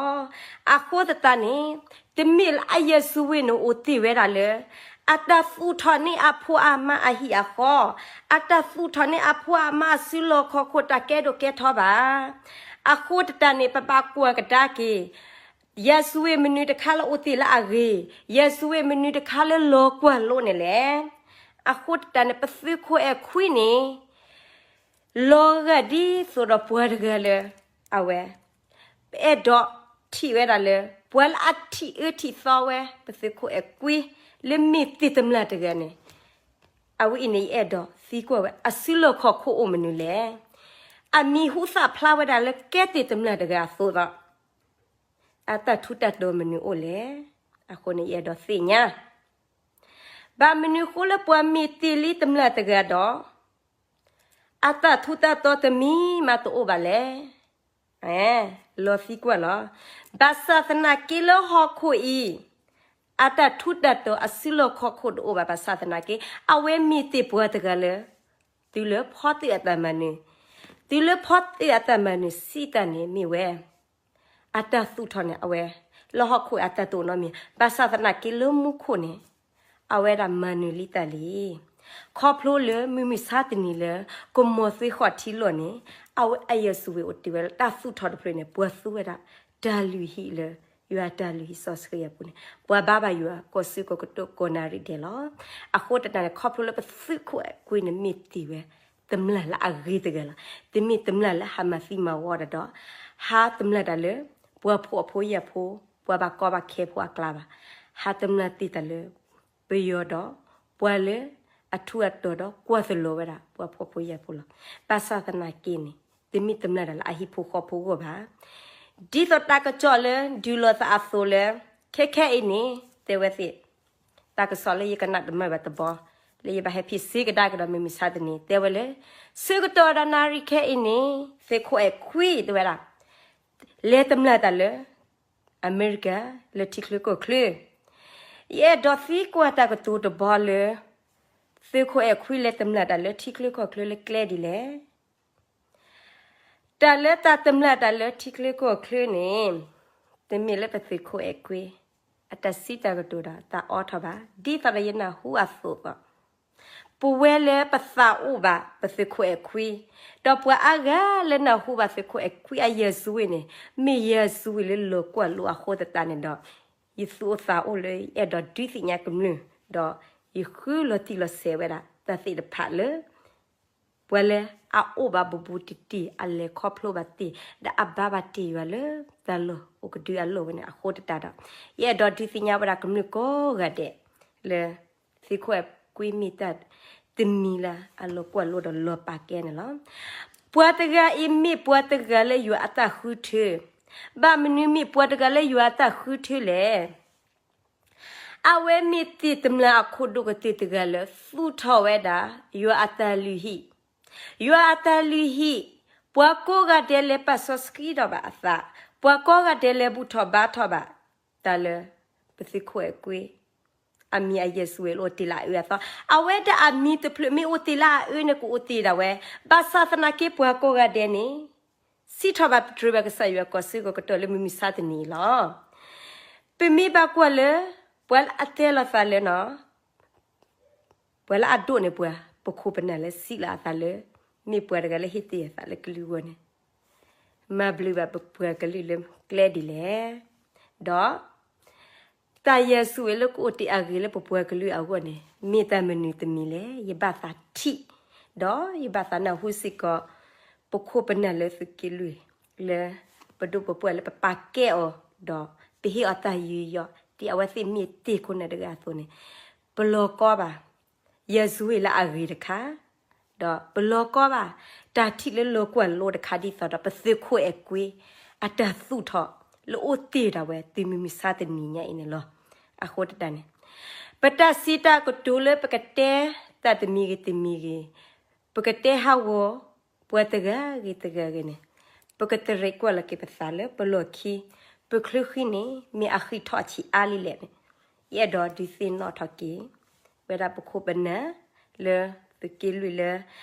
အဃိသတးန့ၣ် တမ့ၢ်လၢအယဲၢ်စုဝ့ၢ်န့ၣ်အိၣ်တ့ၢ်ဝဲဒၣ်လၢ အတၢ်သူၣ်ထီၣ်န့ၢ်အဖိအမါအဟံၣ်အဃီ, အတၢ်သူၣ်ထီၣ်န့ၢ်အဖိအမါအစုလီၢ်ခီၣ်ခိၣ်တၢ်ကဲဒိၣ်ကဲထီဘၣ်. အဃိသတးန့ၣ် ပဘၣ်ကွၢ်ကဒါက့ၤ ယဲၢ်စုဝ့ၢ်မနုၤတခါလၢအိၣ်တ့ၢ်လၢအဂ့ၤ, ယဲၢ်စုဝ့ၢ်မနုၤတခါလၢလီၤကွၢ်လိန့ၣ်လဲၣ်. အဃိသတးန့ၣ် ပသုးခိၣ်အဲၣ်ခွံန့ၣ် လီၤဂာ်ဒ်သိးဒီးပှၤတဂၤလၢ အဝဲ ပအဲၣ်ဒိးထံၣ်ဝဲဒၣ်လၢ ပှၤလၢအထံၣ်အၢထံၣ်သီဝဲ ပသုးခိၣ်အဲၣ်ကွံ လၢမ့ၢ်တ့ၢ်တမျၢ်တဂၤန့ၣ်, အဝဲအံၤန့ၣ် ယအဲၣ်ဒိးသံကွၢ်ဝဲ အစုလီၢ်ခီၣ်ခိၣ်အိၣ်မနုၤလဲၣ်. အမံၤဟူသၣ်ဖျါဝဲဒၣ်လၢကဲတ့ၢ်တမျၢ်တဂၤအသိးဒီး အတၢ်ထူးတၢ်တီၤမနုၤအိၣ်လဲၣ်. အဃိန့ၣ် ယအဲၣ်ဒိးသ့ၣ်ညါ ဘၣ်မနုၤအဃိလၢပှၤမ့ၢ်တ့ၢ်လံတမျၢ်တဂၤဒီး အတၢ်ထူးတၢ်တီၤတမံၤမးတအိၣ်ဘၣ်လဲၣ်. လီၤသံကွၢ်လီၤ. ဘၣ်ဆၣ်သနာ်က့လၢဟီၣ်ခိၣ်အံၤ အတၢ်ထူးတၢ်တီၤအစုလီၢ်ခီၣ်ခိၣ်တအိၣ်ဘၣ်. ဘၣ်ဆၣ်သနာ်က့ အဝဲမ့ၢ်တ့ၢ်ပှၤတဂၤလၢ တုၤလၢဖီတ့ၢ်အတၢ်မၤနၢၤ, တုၤလၢဖီတ့ၢ်အတၢ်မၤနၢၤစံးတၢ်န့ၣ်မ့ၢ်ဝဲ အတၢ်သူၣ်ထီၣ်န့ၣ် အဝဲ လၢဟီၣ်ခိၣ်အတၢ်တအိၣ်နီတမံၤ, ဘၣ်ဆၣ်သနာ်က့လၢမူခိၣ်န့ၣ် အဝဲဒၣ်မၤနၢၤလံတၢ်လံ. ခီဖျိလၢမုၢ်မုၢ်ဆါတနံၤလၢ ကမီၤသ့ဃီၣ်ထံလီၢ်န့ၣ် အဝဲအယဲၢ်စုဝ့ၢ်အိၣ်တ့ၢ်ဝဲလၢတၢ်သူၣ်ထီၣ်တဖျၢၣ်န့ၣ် ပှၤသူဝဲဒၣ် တၢ်လုၢ်ဟံၣ်လၢ ယွၤတၢ်လုၢ်ဟံၣ်စီဆှံအပူၤန့ၣ် ပှၤဘါဘၣ်ယွၤကိးစုကိးကတိၤကိးနၣ်ရံၣ်ဒဲးလီၤ. အဃိသတးန့ၣ် ခီဖျိလၢပသုးခိၣ်အဲၣ်ကွံန့ၣ်မ့ၢ်တ့ၢ်ဝဲ တမျၢ်လၢအဂ့ၤတဂၤလီၤ. တမ့ၢ်တမျၢ်လၢဟးမၤသံမၤဝီတၢ်ဒီး ဟးတမျၢ်တၢ်လၢ ပှၤဖှီၣ်ဖိယာ်ဖိ ပှၤဘၣ်ကီဘၣ်ခဲဖိအကျါဘၣ်. ဟးတမျၢ်တ့ၢ်တၢ်လၢ ပယီၤဒီး ပှၤလၢအထူးအတီၤဒီးကွၢ်သလီၤဝဲဒၣ် ပှၤဖှီၣ်ဖိယာ်ဖိလီၤ. ဘၣ်ဆၣ်သနာ်က့န့ၣ် တမ့ၢ်တမျၢ်တၢ်လၢအဟံၣ်ဖိဃီဖိအဂီၢ်ဘၣ်. ဒ်သိးတၢ်ကစီၣ်လၢဒုးလိာ်သးအသိးလၢ ခဲခဲအံၤန့ၣ် တဲဝဲသ့ၣ် တၢ်ကစီၣ်လၢယကနၣ်တမံၤဘၣ်တဘျီ လၢယဘၣ်ဟဲဖံးစ့ကဒါကဒီးမုၢ်မုၢ်ဆါတနံၤ တဲဝဲလၢ ဆၢကတီၢ်ဒီးနၣ်ရံၣ်ခဲအံၤန့ၣ် သုးခိၣ်အဲၣ်ခွံတဲဝဲဒၣ် လဲၤတမျၢ်တၢ်လၢ အမဲရကၤ လၢထံချၢကီၢ်ချၢ. ယအဲၣ်ဒိးသံကွၢ်တၢ်ကတိၤတဘျီလၢ သုးခိၣ်အဲၣ်ခွံလဲၤတမျၢ်တၢ်လၢထံချၢကီၢ်ချၢလၢကျဲဒ်လဲၣ်. တၢ်လၢတၢ်တမျၢ်တၢ်လၢထံချၢကီၢ်ချၢန့ၣ် တမ့ၢ်လၢပသုးခိၣ်အဲၣ်ခွံ အတၢ်စံးတၢ်ကတိၤဒီးတၢ်အိးထီၣ်ဘၣ်. ဒ်သိးဒီးယနၢ်ဟူအသိးသိး ပဝဲလၢပသးအိၣ်ဘၣ် ပသုးခိၣ်အဲၣ်ခွံ, ဒီးပှၤအါဂၤလၢနၢ်ဟူဘၣ်သုးခိၣ်အဲၣ်ခွံအယဲၢ်စုဝ့ၢ်န့ၣ် မ့ၢ်ယဲၢ်စုဝ့ၢ်လၢလီၤကွၢ်လိအဃိသတးန့ၣ်ဒီး ယသူၣ်အိၣ်သးအိၣ်လၢယအဲၣ်ဒိးဒုးသ့ၣ်ညါကမျၢၢ် ဒီးယဃုလီၤတံၢ်လီၤဆဲးဝဲဒၣ် တၢ်သ့ၣ်တဖၣ်လၢ ပှၤလၢအအိၣ်ဘၣ်ဘူးဘူးတံၢ်တံၢ် အလဲၤခီဖျိဘၣ်တ့ၢ် ဒီးအဘါဘၣ်တ့ၢ်ယွၤလၢ တၢ်လီၢ်အိၣ်ကဒုအလီၢ်ဝဲန့ၣ်အဃိသတးဒီး ယအဲၣ်ဒိးဒုးသ့ၣ်ညါဝဲဒၣ်ကမျၢၢ်ကိးဂၤဒဲးလၢ သုးခိၣ်အဲၣ်ခွံမ့ၢ်တၢ် တမံၤလၢအလီၤကွၢ်လိဒီးလီၤပာ်ကဲန့ၣ်လီၤ. ပှၤတဂၤအံၤမ့ၢ်ပှၤတဂၤလၢယွၤအတၢ်ဃုထၢ, ဘၣ်မနုၤမ့ၢ်ပှၤတဂၤလၢယွၤအတၢ်ဃုထၢလဲၣ်. အဝဲမ့ၢ်တ့ၢ်တမျၢ်အခိၣ်ဒိၣ်ကတၢၢ်တဂၤလၢ သူၣ်ထီၣ်ဝဲဒၣ် ယွၤအတၢ်လုၢ်ဟံၣ်, ယွၤအတၢ်လုၢ်ဟံၣ်, ပှၤကိးဂၤဒဲးလဲၤပာ်စီဆှံထီၣ်ဘၣ်အသး, ပှၤကိးဂၤဒဲးလဲၤဘူၣ်ထီၣ်ဘါထီၣ်ဘၣ်, တၢ်လၢ ပသုးခိၣ်အဲၣ်ခွံ အမံၤအယဲၢ်စုဝ့ၢ်လၢအိၣ်တ့ၢ်လၢအအၢအသီ, အဝဲဒၣ်အမံၤတဖျၢၣ်မ့ၢ်အိၣ်တ့ၢ်လၢအအၢန့ၣ် ကအိၣ်တ့ၢ်ဒၣ်ဝဲ, ဘၣ်ဆၣ်သနာ်က့ပှၤကိးဂၤဒဲးန့ၣ် စံးထီၣ်ဘၣ်ပတြၢၤဘၣ်ကစၢ်ယွၤကီၢ်စ့ၢ်ကီးကတီၢ်လၢမုၢ်မဆါတနံၤအံၤလီၤ. ပမ့ၢ်ဘၣ်ကွၢ်လၢ ပှၤလၢအတဲလီၤသးလၢနီၤ ပှၤလၢအဒိးန့ၢ်ပှၤ ပခိၣ်ပနၢ်လၢစံးလီၤအသးလၢ မ့ၢ်ပှၤတဂၤလၢဟ့ၣ်တ့ၢ်အသးလၢကလုာ်အဂီၢ်န့ၣ် မၤဘျုးဘၣ်ပပှၤကလုာ်လၢကျဲဒ်လဲၣ်. ဒီး တၢ်ယဲၢ်စုဝ့ၢ်လၢကအိၣ်တ့ၢ်အဂ့ၤလၢပပှၤကလုာ်အဂီၢ်န့ၣ် မ့ၢ်တၢ်မနုၤတမံၤလဲၣ်. ယဘၣ်သးထံၣ် ဒီးယဘၣ်သးနၢ်ဟူစ့ၢ်ကီး ပခိၣ်ပနၢ်လၢသုးက့လွံၢ် လၢပဒိၣ်ပပှၢ်လၢပပာ်ကဲအီၤ ဒီးပဟ့ၣ်အီၤတၢ်ယူးယီၣ် ဒ်အဝဲသ့ၣ်မ့ၢ်တ့ၢ်ခိၣ်နၢ်တဂၤအသိးန့ၣ် ပလီၤကီဘၣ် ယဲၢ်စုဝ့ၢ်လၢအဂ့ၤတခါ ဒီးပလီၤကီဘၣ် တၢ်ထံၣ်လၢလီၤကွၢ်လိတခါဒ်သိးဒီး ပသုးခိၣ်အဲၣ်ကွံ အတၢ်သူၣ်ထီၣ် လၢအိၣ်တ့ၢ်ဒၣ်ဝဲ တုၤမုၢ်မဆါတနံၤညါအံၤန့ၣ်လီၤ. အဃိသတးန့ၣ် ပတၢ်စံးတၢ်ကတိၤလၢပကတဲ တၢ်တမံၤဂ့ၤတမံၤဂ့ၤ ပကတဲဟးဂီၤ ပှၤတဂၤဂ့ၤတဂၤဂ့ၤန့ၣ်, ပကတရံးကွၢ်လီၤက့ၤပသးလၢပလီၢ်ခံ, ပချုးဃံန့ၣ် မ့ၢ်အဃံထီၣ်အဆံးအါလံလဲၣ်န့ၣ်, ယအဲၣ်ဒိးဒုးသ့ၣ်နီၣ်ထီၣ်က့ၤ ဝဲဒၣ်ပခိၣ်ပနၢ် လၢသုးက့လွံၢ်လၢ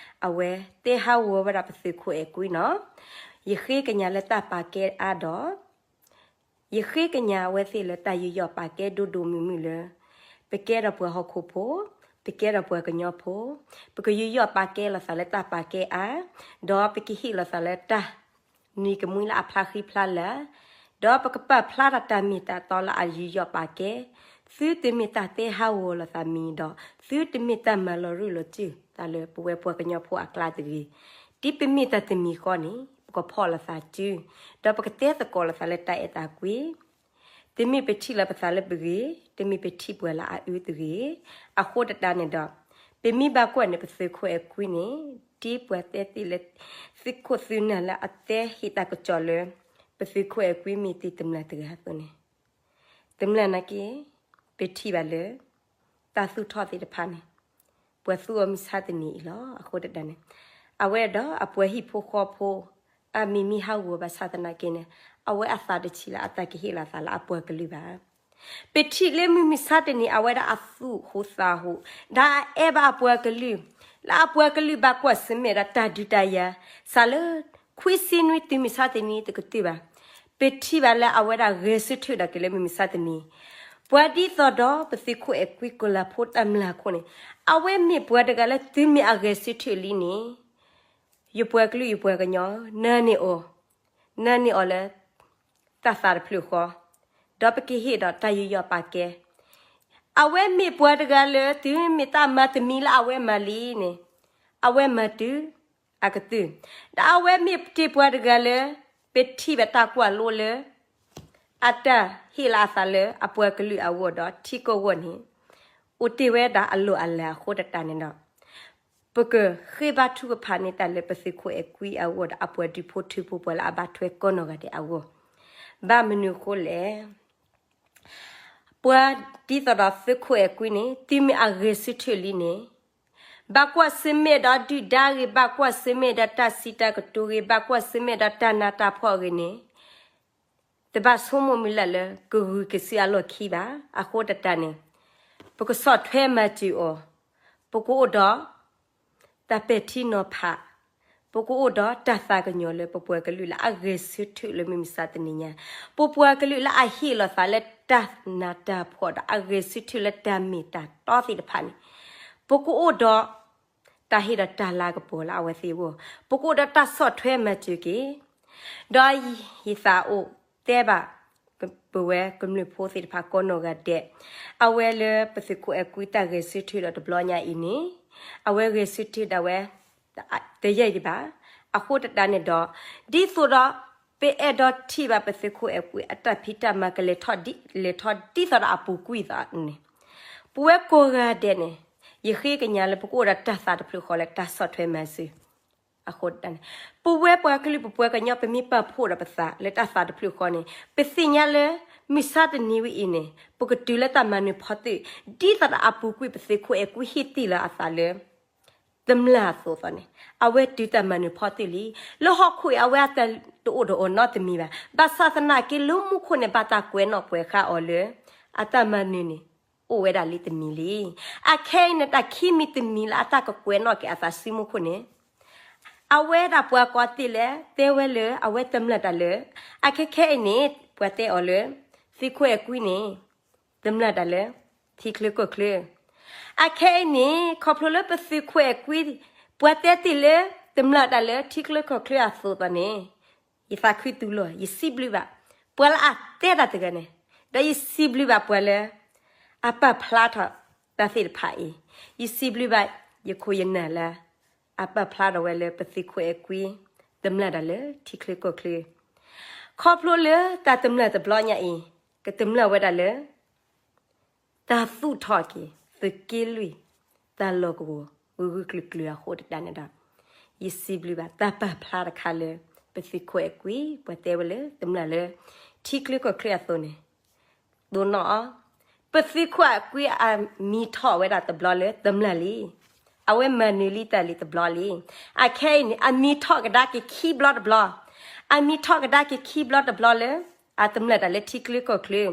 အဝဲတဲဟးဂီၤဝဲဒၣ်ပသုးခိၣ်အဲၣ်ကွံနီၤ, ယဃ့ကညးလၢတၢ်ပာ်ကဲအါဒီး ယဃ့ကညးအဝဲသ့ၣ်လၢတၢ်ယူးယီၣ်ပာ်ကဲဒိၣ်ဒိၣ်မုၢ်မုၢ်လၢ ပကဲဒီးပှၤဟီၣ်ခိၣ်ဖိ, ပကဲဒီးပှၤကညီဖိ, ပကယူးယီၣ်ပာ်ကဲလိာ်သးလၢတၢ်ပာ်ကဲအါ, ဒီးပကဟ့ၣ်လိာ်သးလၢတၢ် နံၤကမှံလၢအဖျါဃံဖျါလၤ, ဒီးပကပာ်ဖျါထီၣ်တၢ်မ့ၢ်တၢ်တီလၢအယူးယီၣ်ပာ်ကဲ, သုတမ့ၢ်တၢ်တဲဟးဂီၤလိာ်သးမံၤဒီး သုတမ့ၢ်တၢ်မၤလီၤရူၢ်လီၤစုၢ်သးလၢပဝဲပှၤကညီဖိအကျါတဂ့ၤ. ဒ်ပမ့ၢ်တၢ်တမံၤဃီန့ၣ် ပကဖီၣ်လိာ်သးစု, ဒီးပကတဲသကိးလိာ်သးလၢတၢ်အဲၣ်တၢ်ကွံ တမ့ၢ်ပထံၣ်လၢပသးလၢပဂ့ၤ, တမ့ၢ်ပထံၣ်ပှၤလၢအအုတဂ့ၤ. အဃိသတးန့ၣ်ဒီး ပမ့ၢ်ဘၣ်ကွၢ်န့ၣ် ပသုးခိၣ်အဲၣ်ကွံန့ၣ် ဒ်ပှၤတဲတ့ၢ်လၢ သုးခိၣ်သုးနၢ်လၢအတဲဟ့ၣ်တၢ်ကစီၣ်လၢ ပသုးခိၣ်အဲၣ်ကွံမ့ၢ်တ့ၢ်တမျၢ်တဂၤအသိးန့ၣ်, တမျၢ်နာ်က့ ပထံၣ်ဘၣ်လၢ တၢ်သူၣ်ထီၣ်သ့ၣ်တဖၣ်န့ၣ် ပှၤသူအီၤမုၢ်ဆါတနံၤအံၤလီၤ. အဃိသတးန့ၣ် အဝဲဒီးအပှၤဟံၣ်ဖိဃီဖိ အမံၤမံၤဟးဂီၤဘၣ်ဆၣ်သနာ်က့န့ၣ် အဝဲအသးတဆံးလၢအတၢ်ကဟ့ၣ်လီၤသးလၢအပှၤကလုာ်ဘၣ်. ပထံၣ်လၢမုၢ်မုၢ်ဆါတနံၤ အဝဲဒၣ်အသူၣ်ဟူးသးဟူး ဒီးအအဲၣ်ဘၣ်အပှၤကလုာ်, လၢအပှၤကလုာ်ဘၣ်ကွၢ်ဆၢၣ်မဲာ်ဒီးတၢ်ဒုးတၢ်ယၤ စးလၢ ခွံဆံနွံတုၤမုၢ်ဆါတနံၤတကတၢၢ်ဘၣ်. ပထံၣ်ဘၣ်လၢအဝဲဒၣ်ဂဲၤဆၢထၢၣ်ဒီးက့ၤလၢမုၢ်မုၢ်ဆါတနံၤ, ပှၤဒ်သိးဒီးပသုးခိၣ်အဲၣ်ကွံကီၤလၤဖိတၢ်မျၢ်ခိၣ်န့ၣ် အဝဲမ့ၢ်ပှၤတဂၤလၢတုၤမ့ၢ်အဂဲၤဆၢထၢၣ်လံန့ၣ် ယပှၤကလုာ်ယပှၤကညီ နၢန့ၢ်အီၤ, နၢန့ၢ်အီၤလၢ တၢ်သးတဖျၢၣ်ဃီ, ဒီးပကဟ့ၣ်ဒီးတၢ်ယူးယီၣ်ပာ်ကဲ. အဝဲမ့ၢ်ပှၤတဂၤလၢ တုၤမ့ၢ်တၢ်မၤတမံၤလၢအဝဲမၤလံန့ၣ် အဝဲမၤတုၤအကတၢၢ်, ဒီးအဝဲမ့ၢ်တ့ၢ်ပှၤတဂၤလၢ ပထံၣ်ဘၣ်တၢ်ကွၢ်လိလၢ အတၢ်ဟ့ၣ်လီၤအသးလၢအပှၤကလုာ်အဂီၢ်ဒီးထံကီၢ်အဂီၢ်န့ၣ် အိၣ်တ့ၢ်ဝဲဒၣ်အလီၢ်အလၤအဃိသတးန့ၣ်ဒီး ပကဃ့ဘါထုကဖၣ်န့ၢ်တၢ်လၢပသုးခိၣ်အဲၣ်ကွံအဂီၢ်ဒီးအပှၤဒူဖိထၢဖိပှၤလၢအဘၣ်ထွဲကိးနီၢ်ဂၤဒဲးအဂီၢ်, ဘၣ်မနုၤအဃိလဲၣ်. ပှၤဒ်သိးဒီးသုးခိၣ်အဲၣ်ကွံန့ၣ် တုၤမ့ၢ်အဂဲၤဆၢထၢၣ်လံန့ၣ် ဘၣ်ကွၢ်ဆၢၣ်မဲာ်ဒီးဒုၣ်ဒါဂ့ၤ, ဘၣ်ကွၢ်ဆၢၣ်မဲာ်ဒီးတၢ်စံးတၢ်ကတိၤဂ့ၤ, ဘၣ်ကွၢ်ဆၢၣ်မဲာ်ဒီးတၢ်နးတၢ်ဖှီၣ်ဂ့ၤန့ၣ် တဘၣ်ဆိကမိၣ်မုၢ်လၢ်လၢကဂုာ်ကစုအလီၢ်ခံဘၣ်. အဃိသတးန့ၣ် ပကဆီၣ်ထွဲမၤစၢၤအီၤ, ပကအိၣ်ဒီး တၢ်ပဲာ်ထံနီၤဖး, ပကအိၣ်ဒီးတၢ်သးကညီၤလၢပပှၤကလုာ်လၢအဂဲၤဆၢထၢၣ်လၢမုၢ်မဆါတနံၤညါ, ပပှၤကလုာ်လၢအဟ့ၣ်လီၤသးလၢတၢ်နးတၢ်ဖှီၣ်ဒီးအဂဲၤဆၢထၢၣ်လၢတၢ်မ့ၢ်တၢ်တီသ့ၣ်တဖၣ်န့ၣ်, ပကအိၣ်ဒီး တၢ်ဟ့ၣ်ဒီးတၢ်လၤကပီၤလၢအဝဲသ့ၣ်အဂီၢ်, ပကအိၣ်ဒီးတၢ်ဆီၣ်ထွဲမၤစၢၤက့ၤ, ဒီးယသးအိၣ်တဲဘၣ် ပဝဲကမျၢၢ်ဖိသ့ၣ်တဖၣ်ကိးနီၢ်ဂၤဒဲး, အဝဲလၢပသုးခိၣ်အဲၣ်ကွံတၢ်ဂဲၤဆၢထၢၣ်ဒီးတဘျီညါအံၤန့ၣ်, အဝဲဂဲၤဆၢထၢၣ်ဒၣ်ဝဲ တယံာ်ဒံးဘၣ်. အဃိသတးန့ၣ်ဒီး ဒ်သိးဒီး ပအဲၣ်ဒိးထံၣ်ဘၣ်ပသုးခိၣ်အဲၣ်ကွံအတၢ်ဖံးတၢ်မၤကလဲၤထီၣ်ဒ် လဲၤထီၣ်ဒ်သိးဒီးအပူၤကွံာ်အသိးန့ၣ်, ပဝဲကိးဂၤဒဲးန့ၣ်, ယဃ့ကညးလၢပကအိၣ်ဒီးတၢ်သးတဖျၢၣ်ဃီလၢတၢ်ဆီၣ်ထွဲမၤစၢၤ အဃိသတးန့ၣ်, ပဝဲပှၤကလုာ်ပပှၤကညီ ပမ့ၢ်ပာ်ဖှိၣ်ဒီးပသးလၢတၢ်သးတဖျၢၣ်ဃီန့ၣ်, ပသ့ၣ်ညါလၢ မုၢ်ဆါတနံၤဝဲအံၤန့ၣ် ပကတုၤလၢတၢ်မၤနၢၤဖီတၢၣ် ဒ်သိးဒီးအပူၤကွံာ်ပသုးခိၣ်အဲၣ်ကွံဟ့ၣ်တ့ၢ်လီၤအသးလၢ တမျၢ်အသိးသိးန့ၣ်, အဝဲတုၤတၢ်မၤနၢၤဖီတၢၣ်လံ. လၢဟီၣ်ခိၣ်အံၤ အဝဲအတၢ်တအိၣ်ဒီးအီၤနီတမံၤဘၣ်. ဘၣ်ဆၣ်သနာ်က့လၢမူခိၣ်န့ၣ် ဘၣ်တၢ်ကွဲးနီၣ်ပှဲၤဃာ်အီၤလၢ အတၢ်မၤနၢၤန့ၣ် အိၣ်ဝဲဒၣ်လံတမံၤလံ. အခဲအံၤန့ၣ် တၢ်ခံမံၤတမံၤလၢအတၢ်ကကွဲးနီၣ်က့ၤအသးဆူမူခိၣ်န့ၣ်, အဝဲဒၣ်ပှၤကိးသ့ၣ်လဲၣ် တဲဝဲလၢအဝဲတမျၢ်တၢ်လၢ, အခဲခဲအံၤန့ၣ် ပှၤတဲအီၤလၢ သုးခိၣ်အဲၣ်ကွံန့ၣ် တမျၢ်တၢ်လၢ ထံချၢကီၢ်ချၢ. အခဲအံၤန့ၣ် ခီဖျိလၢပသုးခိၣ်အဲၣ်ကွံ ပှၤတဲတ့ၢ်လၢ တမျၢ်တၢ်လၢထံချၢကီၢ်ချၢအသိးသိးန့ၣ်, ယသးခုတူၢ်လိာ် ယစံးဘျုးဘၣ် ပှၤလၢအတဲတၢ်တဂၤန့ၣ်, ဒီးယစံးဘျုးဘၣ်ပှၤလၢ အပာ်ဖျါထီၣ်တၢ်သ့ၣ်တဖၣ်အံၤ, ယစံးဘျုးဘၣ် ယခိၣ်ယနၢ်လၢ အပာ်ဖျါထီၣ်ဝဲလၢပသုးခိၣ်အဲၣ်ကွံ တမျၢ်တၢ်လၢထံချၢကီၢ်ချၢ. ခီဖျိလၢတၢ်တမျၢ်တဘျီညါအံၤ ကတမျၢ်ဝဲဒၣ်လၢ တၢ်သူၣ်ထီၣ်က့ၤ သုးက့လွံၢ် တၢ်လီၢ်ကဝီၤ ဂုာ်ဂုာ်ကျုာ်ကျုာ်အဃိတဒၣ်န့ၣ်ဒီး, ယစံးဘျုးဘၣ်တၢ်ပာ်ဖျါတခါလၢ ပသုးခိၣ်အဲၣ်ကွံ ပှၤတဲဝဲလၢ တမျၢ်လၢ ထံချၢကီၢ်ချၢအသိးန့ၣ်, ဒိနီၣ်အီၤ, ပသုးခိၣ်အဲၣ်ကွံအမံၤထီၣ်ဝဲဒၣ်တဘျီလၢတမျၢ်လံ. အဝဲမၤနၢၤလံတၢ်လံတဘျီလံ. အခဲအံၤန့ၣ် အမံၤထီၣ်ကဒါက့ၤခံဘျီတဘျီ, အမံၤထီၣ်ကဒါက့ၤခံဘျီတဘျီလၢ အတမျၢၢ်တၢ်လၢထံချၢကီၢ်ချၢ.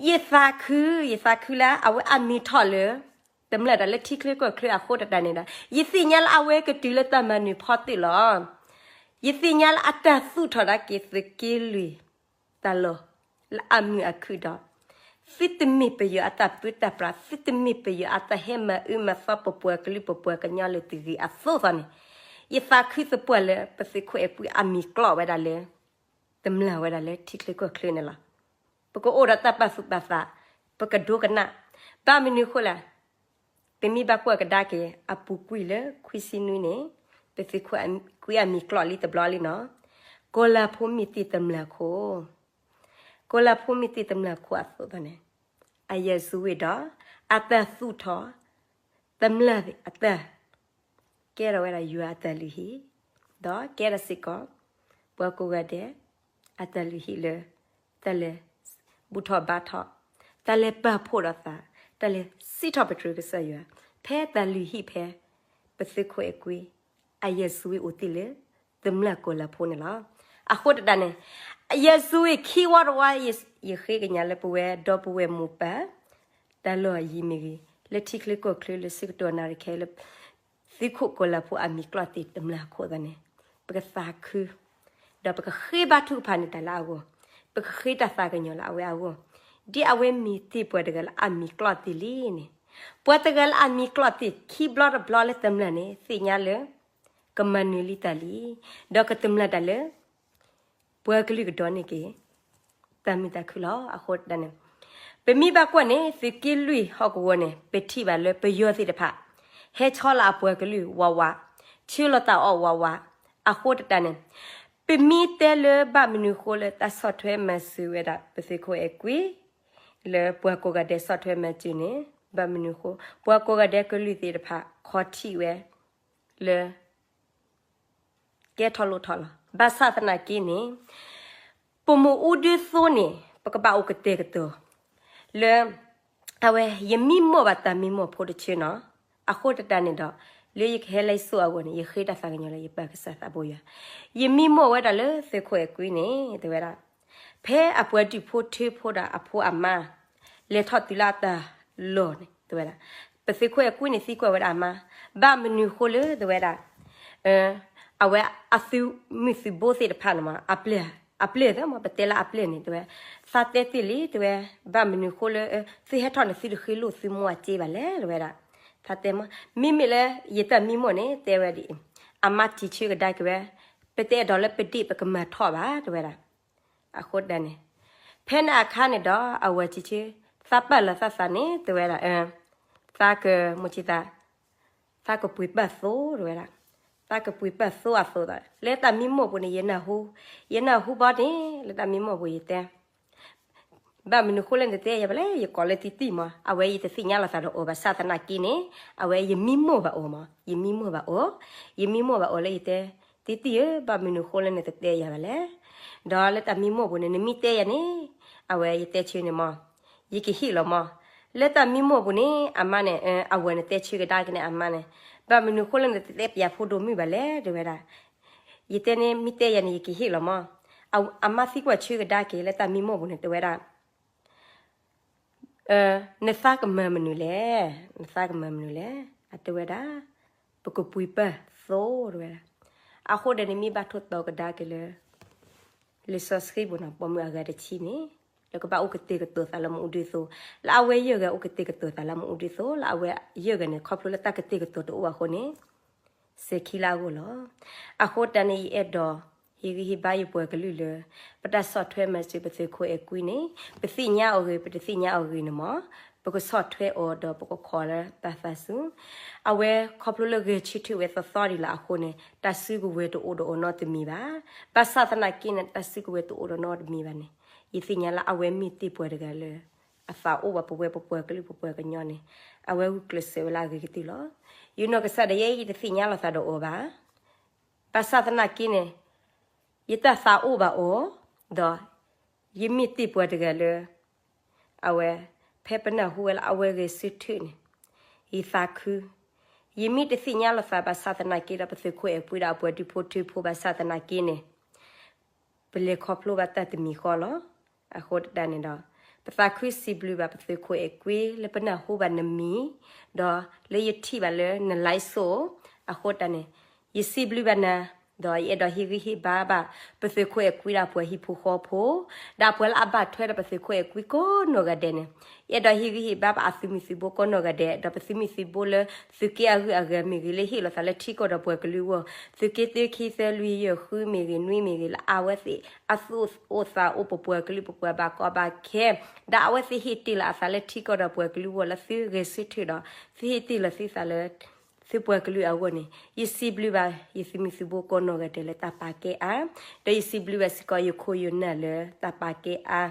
ယသးခု, ယသးခုလၢအဝဲအမံၤထီၣ်လၢ တမျၢၢ်တၢ်လၢထံချၢကီၢ်ချၢအဃိတတၢ်န့ၣ်ဒီး ယသ့ၣ်ညါလၢအဝဲကတုၤလၢတၢ်မၤနၢၤဖီတ့ၢ်လီၤ. ယသ့ၣ်ညါလၢအတၢ်သူၣ်ထီၣ်ဒၣ်က့ၤသုးက့လွံၢ် တၢ်လီၢ် လၢအမုာ်အခုၣ်ဒီး သုတမ့ၢ်ပယီၤအတၢ်ပၢတၢ်ပြး, သုတမ့ၢ်ပယီၤအတၢ်ဟဲမၤအုမၤသီပပှၤကလုာ်ပပှၤကညီလၢတဂ့ၤအသိးသိးန့ၣ်, ယသးခုသပှၢ်လၢပသုးခိၣ်အဲၣ်ကွံအမံၤကျိးဝဲဒၣ်လၢ တမျၢ်ဝဲဒၣ်လၢထံချၢကီၢ်ချၢန့ၣ်လီၤ. ပကအိၣ်ဒီးတၢ်ပာ်သူၣ်ပာ်သး, ပကဒိကနၣ်, ဘၣ်မနုၤအဃိလဲၣ်, ပမ့ၢ်ဘၣ်ကွၢ်ကဒါက့ၤ အပူၤကွံာ်လၢခွံဆံနွံန့ၣ်, ပသုးခိၣ်အဲၣ်ကွံအမံၤကျိးလံတဘျီလံနီၤ. ကီၢ်လၤဖိမ့ၢ်တ့ၢ်တမျၢ်ခိၣ်, ကီၢ်လၤဖိမ့ၢ်တ့ၢ်တမျၢ်ခိၣ်အသိးသိးန့ၣ်, အယဲၢ်စုဝ့ၢ်ဒီး အတၢ်သူၣ်ထီၣ် တမျၢ်အတၢ် ကဲထီၣ်ဝဲဒၣ်ယွၤအတၢ်လုၢ်ဟံၣ်, ဒီးကဲထီၣ်စ့ၢ်ကီး ပှၤကိးဂၤဒဲး အတၢ်လုၢ်ဟံၣ်လၢ တၢ်လဲၤဘူၣ်ထီၣ်ဘါထီၣ်, တၢ်လဲၤပာ်ဖှိၣ်ဒီးသး, တၢ်လဲၤစံးထီၣ်ပတြၢၤကစၢ်ယွၤ, ဖဲတၢ်လုၢ်ဟံၣ်ဖဲ ပသုးခိၣ်အဲၣ်ကွံ အယဲၢ်စုဝ့ၢ်အိၣ်တ့ၢ်လၢ တမျၢ်ကီၢ်လၤဖိန့ၣ်လီၤ. အဃိတတၢ်န့ၣ်, ယဲၢ်စုဝ့ၢ်ခံဝီတဝီ ယဃ့ကညးလၢပဝဲဒီပုၢ်ဝဲၢ်မိၢ်ပၢ် တၢ်လီၢ်ယံၤမ့ၢ်ဂ့ၤ, လၢထံချၢကီၢ်ချၢလၢဆၢကတီၢ်နၣ်ရံၣ်ခဲလၢာ် သုးခိၣ်ကီၢ်လၤဖိအမံၤကျိးတ့ၢ်တမျၢ်အဃိသတးန့ၣ်, ပကသးခု, ဒီးပကဃ့ဘါထုကဖၣ်န့ၢ်တၢ်လၢအဂီၢ်, ပကဃ့တၢ်သးကညီၤလၢအဝဲအဂီၢ်, ဒ်အဝဲမ့ၢ်တ့ၢ်ပှၤတဂၤလၢအမံၤကျိးတ့ၢ်လံန့ၣ်, ပှၤတဂၤလၢအမံၤကျိးတ့ၢ်ခံဘျီတဘျီလၢတမျၢ်န့ၣ် သ့ၣ်ညါလၢ ကမၤနၢၤလံတၢ်လံ, ဒီးကတမျၢ်တၢ်လၢ ပှၤကလုာ်ကဒိးန့ၢ်က့ၤ တၢ်မုာ်တၢ်ခုၣ်လီၤ. အဃိတၢ်န့ၣ်, ပမ့ၢ်ဘၣ်ကွၢ်န့ၣ် သုးက့လွံၢ်ဟီၣ်ကဝီၤန့ၣ် ပထံၣ်ဘၣ်လၢပယီၤသ့ၣ်တဖၣ် ဟဲဆီလီၤအပှၤကလုာ်ဝးဝး, ဆှၢလီၤတၢ်အီၣ်ဝးဝး, အဃိတၢ်န့ၣ်, ပမ့ၢ်တဲလၢဘၣ်မနုၤဃိလၢတၢ်ဆီၣ်ထွဲမၤစၢၤဝဲဒၣ် ပသုးခိၣ်အဲၣ်ကွံ လၢပှၤကိးဂၤဒဲးဆီၣ်ထွဲမၤစၢၤန့ၣ်, ဘၣ်မနုၤဃိ ပှၤကိးဂၤဒဲးကလုာ်သ့ၣ်တဖၣ် ခီထံၣ်ဝဲ လၢ ကဲထီၣ်လိၣ်ထီၣ်လီၤ. ဘၣ်ဆၣ်သနာ်က့န့ၣ်, ပမ့ၢ်အိၣ်ဒုးသိးန့ၣ် ပကဘၣ်အိၣ်ကတဲာ်ကတီၤ လၢ အဝဲ ယမံမီၢ်ဘၣ်တၢ်မံမီၢ်ဖိတဆၢနီၤ. အဃိတၢ်န့ၣ်ဒီး လၢယကဟဲလၢစိအဂီၢ်န့ၣ် ယဃ့တၢ်သးကညီၤလၢယပၢ်ကစၢ်သးဘိယွၤ, ယမံမီၢ်ဝဲဒၣ်လၢသုးခိၣ်အဲၣ်ကွံန့ၣ် တဲဝဲဒၣ် ဖဲအပှၤဒူၣ်ဖိထၢဖိဒီးအဖိအမါ လဲၤထီၣ်တုၤလၢအတၢ်လီၢ်န့ၣ် တဲဝဲဒၣ်, ပသုးခိၣ်အဲၣ်ကွံန့ၣ်သံကွၢ်ဝဲဒၣ်အမါ, ဘၣ်မနုၤဃိလၢ တဲဝဲဒၣ် အဝဲအသုးမုၢ်သုးဘိသ့ၣ်တဖၣ်န့ၣ်မး အပျဲၢ်, အပျဲၢ်သ့ၣ်မး ပတဲလၢအပျဲၢ်န့ၣ် တဲဝဲ, သးတဲတ့ၢ်လံ တဲဝဲ, ဘၣ်မနုၤဃိလၢ သုဟဲထီၣ်န့ၣ် သုတဃ့လိၢ်သုမိၢ်အစ့ဘၣ်လဲၣ် တဲဝဲဒၣ်, သးတဲမး, မ့မ့ၢ်လၢ ယတၢ်မံမီၢ်န့ၣ် တဲဝဲဒ်အံၤ, အမါစံးဆၢကဒါက့ၤဝဲ, ပတအဲၣ်ဒိးလၢပဒ့ၣ်ပကမၤထီၣ်ဘၣ် တဲဝဲဒၣ် အဃိတၢ်န့ၣ်, ဖဲန့ၣ်အခါန့ၣ်ဒီး အဝဲစံးဆၢ, သးပာ်လီၤသးသးန့ၣ် တဲဝဲဒၣ်, သးကမၤစံးသး, သးကပှ့ၤပာ်သိ တဲဝဲဒၣ်, သးကပှ့ၤပာ်သိအသိးဒီး လၢတၢ်မံမီၢ်ပူၤန့ၣ် ယနၢ်ဟူ, ယနၢ်ဟူဘၣ်န့ၣ် လၢတၢ်မံမီၢ်ပူၤယတဲ ဘၣ်မနုၤဃိလၢနတတဲယၤဘၣ်လဲၣ်, ယကိးလၢတံတံၢ်မး, အဝဲယတသ့ၣ်ညါလီၤသးဒီးအီၤဘၣ်ဆၣ်သနာ်က့န့ၣ်, အဝဲယမံမီၢ်ဘၣ်အီၤမး, ယမံမီၢ်ဘၣ်အီၤ, ယမံမီၢ်ဘၣ်အီၤလၢယတဲ, တံတံၢ်ဧၢ, ဘၣ်မနုၤဃိလၢနတတဲယၤဘၣ်လဲၣ်, ဒီးလၢတၢ်မံမီၢ်ပူၤန့ၣ် နမ့ၢ်တဲယၤန့ၣ်, အဝဲယတဲဆၢန့ၣ်မး, ယကဟ့ၣ်လီၤမး, လၢတၢ်မံမီၢ်ပူၤန့ၣ် အမါန့ၣ်, အဝဲနတဲဆၢကဒါက့ၤန့ၣ်အမါန့ၣ်, ဘၣ်မနုၤဃိလၢနတတဲပယၤဖိဒိၣ်မုၣ်ဘၣ်လဲၣ် တဲဝဲဒၣ် ယတဲန့ၣ် မ့ၢ်တဲယၤန့ၣ် ယကဟ့ၣ်လီၤမး, အမါသံကွၢ်ဆၢကဒါက့ၤလၢတၢ်မံမီၢ်ပူၤန့ၣ် တဲဝဲဒၣ်, နသးကမၤမနုၤလဲၣ်, နသးကမၤမနုၤလဲၣ်, အတဲဝဲဒၣ်, ပကပှ့ၤပာ်သိ တဲဝဲဒၣ်, အဃိဒီးန့ၣ်မ့ၢ်ဘၣ်ထိၣ်သီကဒါက့ၤလၢ လံာ်စီဆှံပူၤန့ၣ် ပိာ်မုၣ်အဂၤတဆံန့ၣ်, လၢကဘၣ်အိၣ်ကတဲာ်ကတီၤသးလၢမူဒုသိ, လၢအဝဲယဲၢ်ဂၤအိၣ်ကတဲာ်ကတီၤသးလၢမူဒုသိ, လၢအဝဲယဲၢ်ဂၤန့ၣ် ခီဖျိလၢတၢ်ကတဲာ်ကတီၤတအိၣ်ဘၣ်အဃိန့ၣ်, စဲၤခံလၢအဂီၢ်လီၤ. အဃိတၢ်န့ၣ် ယအဲၣ်ဒိး ဟ့ၣ်ဂံၢ်ဟ့ၣ်ဘါယပှၤကလုာ်လၢ ပတၢ်ဆီၣ်ထွဲမၤစၢၤပသုးခိၣ်အဲၣ်ကွံန့ၣ်, ပသ့ၣ်ညါအီၤဂ့ၤ ပတသ့ၣ်ညါအီၤဂ့ၤန့ၣ်မး, ပကဆီၣ်ထွဲအီၤဒီးပကခိးလၢတၢ်သးစူၤ, အဝဲခီဖျိလၢဂဲၤဆၢထၢၣ်ဝဲသီသီဒံးလၢအဃိန့ၣ် တၢ်စုကဝဲၤတအိၣ်ဒီးအီၤနီတမံၤဘၣ်. ဘၣ်ဆၣ်သနာ်က့န့ၣ် တၢ်စုကဝဲၤတအိၣ်ဒီးနီတမံၤဘၣ်န့ၣ်, ယသ့ၣ်ညါလၢအဝဲမ့ၢ်တ့ၢ်ပှၤတဂၤလၢ အသးအိၣ်ဘၣ်ပဝဲပပှၤကလုာ်ပပှၤကညီန့ၣ်, အဝဲဂုာ်ကျဲးစၢးဝဲလၢအဂ့ၤကတၢၢ်လီၤ. ယနီၢ်ကစၢ်ဒၣ်ယဲ ယတသ့ၣ်ညါလီၤသးဒီးအီၤဘၣ်. ဘၣ်ဆၣ်သနာ်က့န့ၣ်, ယတၢ်သးအိၣ်ဘၣ်အီၤ, ဒီးယမ့ၢ်တ့ၢ်ပှၤတဂၤလၢ အဝဲ ဖဲပနၢ်ဟူဝဲလၢအဝဲဂဲၤဆၢထၢၣ်န့ၣ်, ယသးခု, ယမ့ၢ်တသ့ၣ်ညါလိာ်သးဘၣ်ဆၣ်သနာ်က့ဒီး ပသုးခိၣ်အဲၣ်ကွံဒီးအပှၤဒူၣ်ဖိထၢဖိဘၣ်ဆၣ်သနာ်က့န့ၣ် ပလဲၤခီဖျိဘၣ်တၢ်တမံၤဃီလီၤ. အဃိတၢ်န့ၣ်ဒီး ပသးခုစံးဘျုးဘၣ်ပသုးခိၣ်အဲၣ်ကွံ လၢပနၢ်ဟူဘၣ်နမံၤ ဒီးလၢယထံၣ်ဘၣ်လၢန live show အဃိတၢ်န့ၣ် ယစံးဘျုးဘၣ်နၤ ဒီးယအဲၣ်ဒိးဟ့ၣ်ဂံၢ်ဟ့ၣ်ဘါဘၣ် ပသုးခိၣ်အဲၣ်ကွံဒီးပှၤဟံၣ်ဖိဃီဖိ ဒီးပှၤလၢအဘၣ်ထွဲဒီးပသုးခိၣ်အဲၣ်ကွံကိးနီၢ်ဂၤဒဲးန့ၣ် ယအဲၣ်ဒိးဟ့ၣ်ဂံၢ်ဟ့ၣ်ဘါဘၣ်အသုးမုၢ်သုးဘိကိးနီၢ်ဂၤဒဲး ဒီးပသုးမုၢ်သုးဘိလၢ သုးက့အဂုၤအဂၤမ့ၢ်ဂ့ၤ လၢဟ့ၣ်လီၤသးလၢထံကီၢ်ဒီးပှၤကလုာ်အဂီၢ် သုးက့တၢ ခံ သၢ လွံၢ် ယဲၢ် ဃုမ့ၢ်ဂ့ၤ နွံမ့ၢ်ဂ့ၤ လၢအဝဲသ့ၣ်အသူၣ်အိၣ်သးအိၣ် ပပှၤကလုာ်ပပှၤဘၣ်ကီဘၣ်ခဲ ဒီးအဝဲသ့ၣ်ဟ့ၣ်တ့ၢ်လီၤအသးလၢထံကီၢ်ဒီးပှၤကလုာ်အဂီၢ် လၢသုဂဲၤဆၢထၢၣ်ဒီး သုဟ့ၣ်တ့ၢ်လီၤသုသးလၢ သုပှၤကလုာ်အဂီၢ်န့ၣ် ယစံးဘျုးဘၣ် ယသုးမုၢ်သုးဘိကိးနီၢ်ဂၤဒဲးလၢတၢ်ပာ်ကဲအါ ဒီးယစံးဘျုးဘၣ်စ့ၢ်ကီးယခိၣ်ယနၢ်လၢတၢ်ပာ်ကဲအါ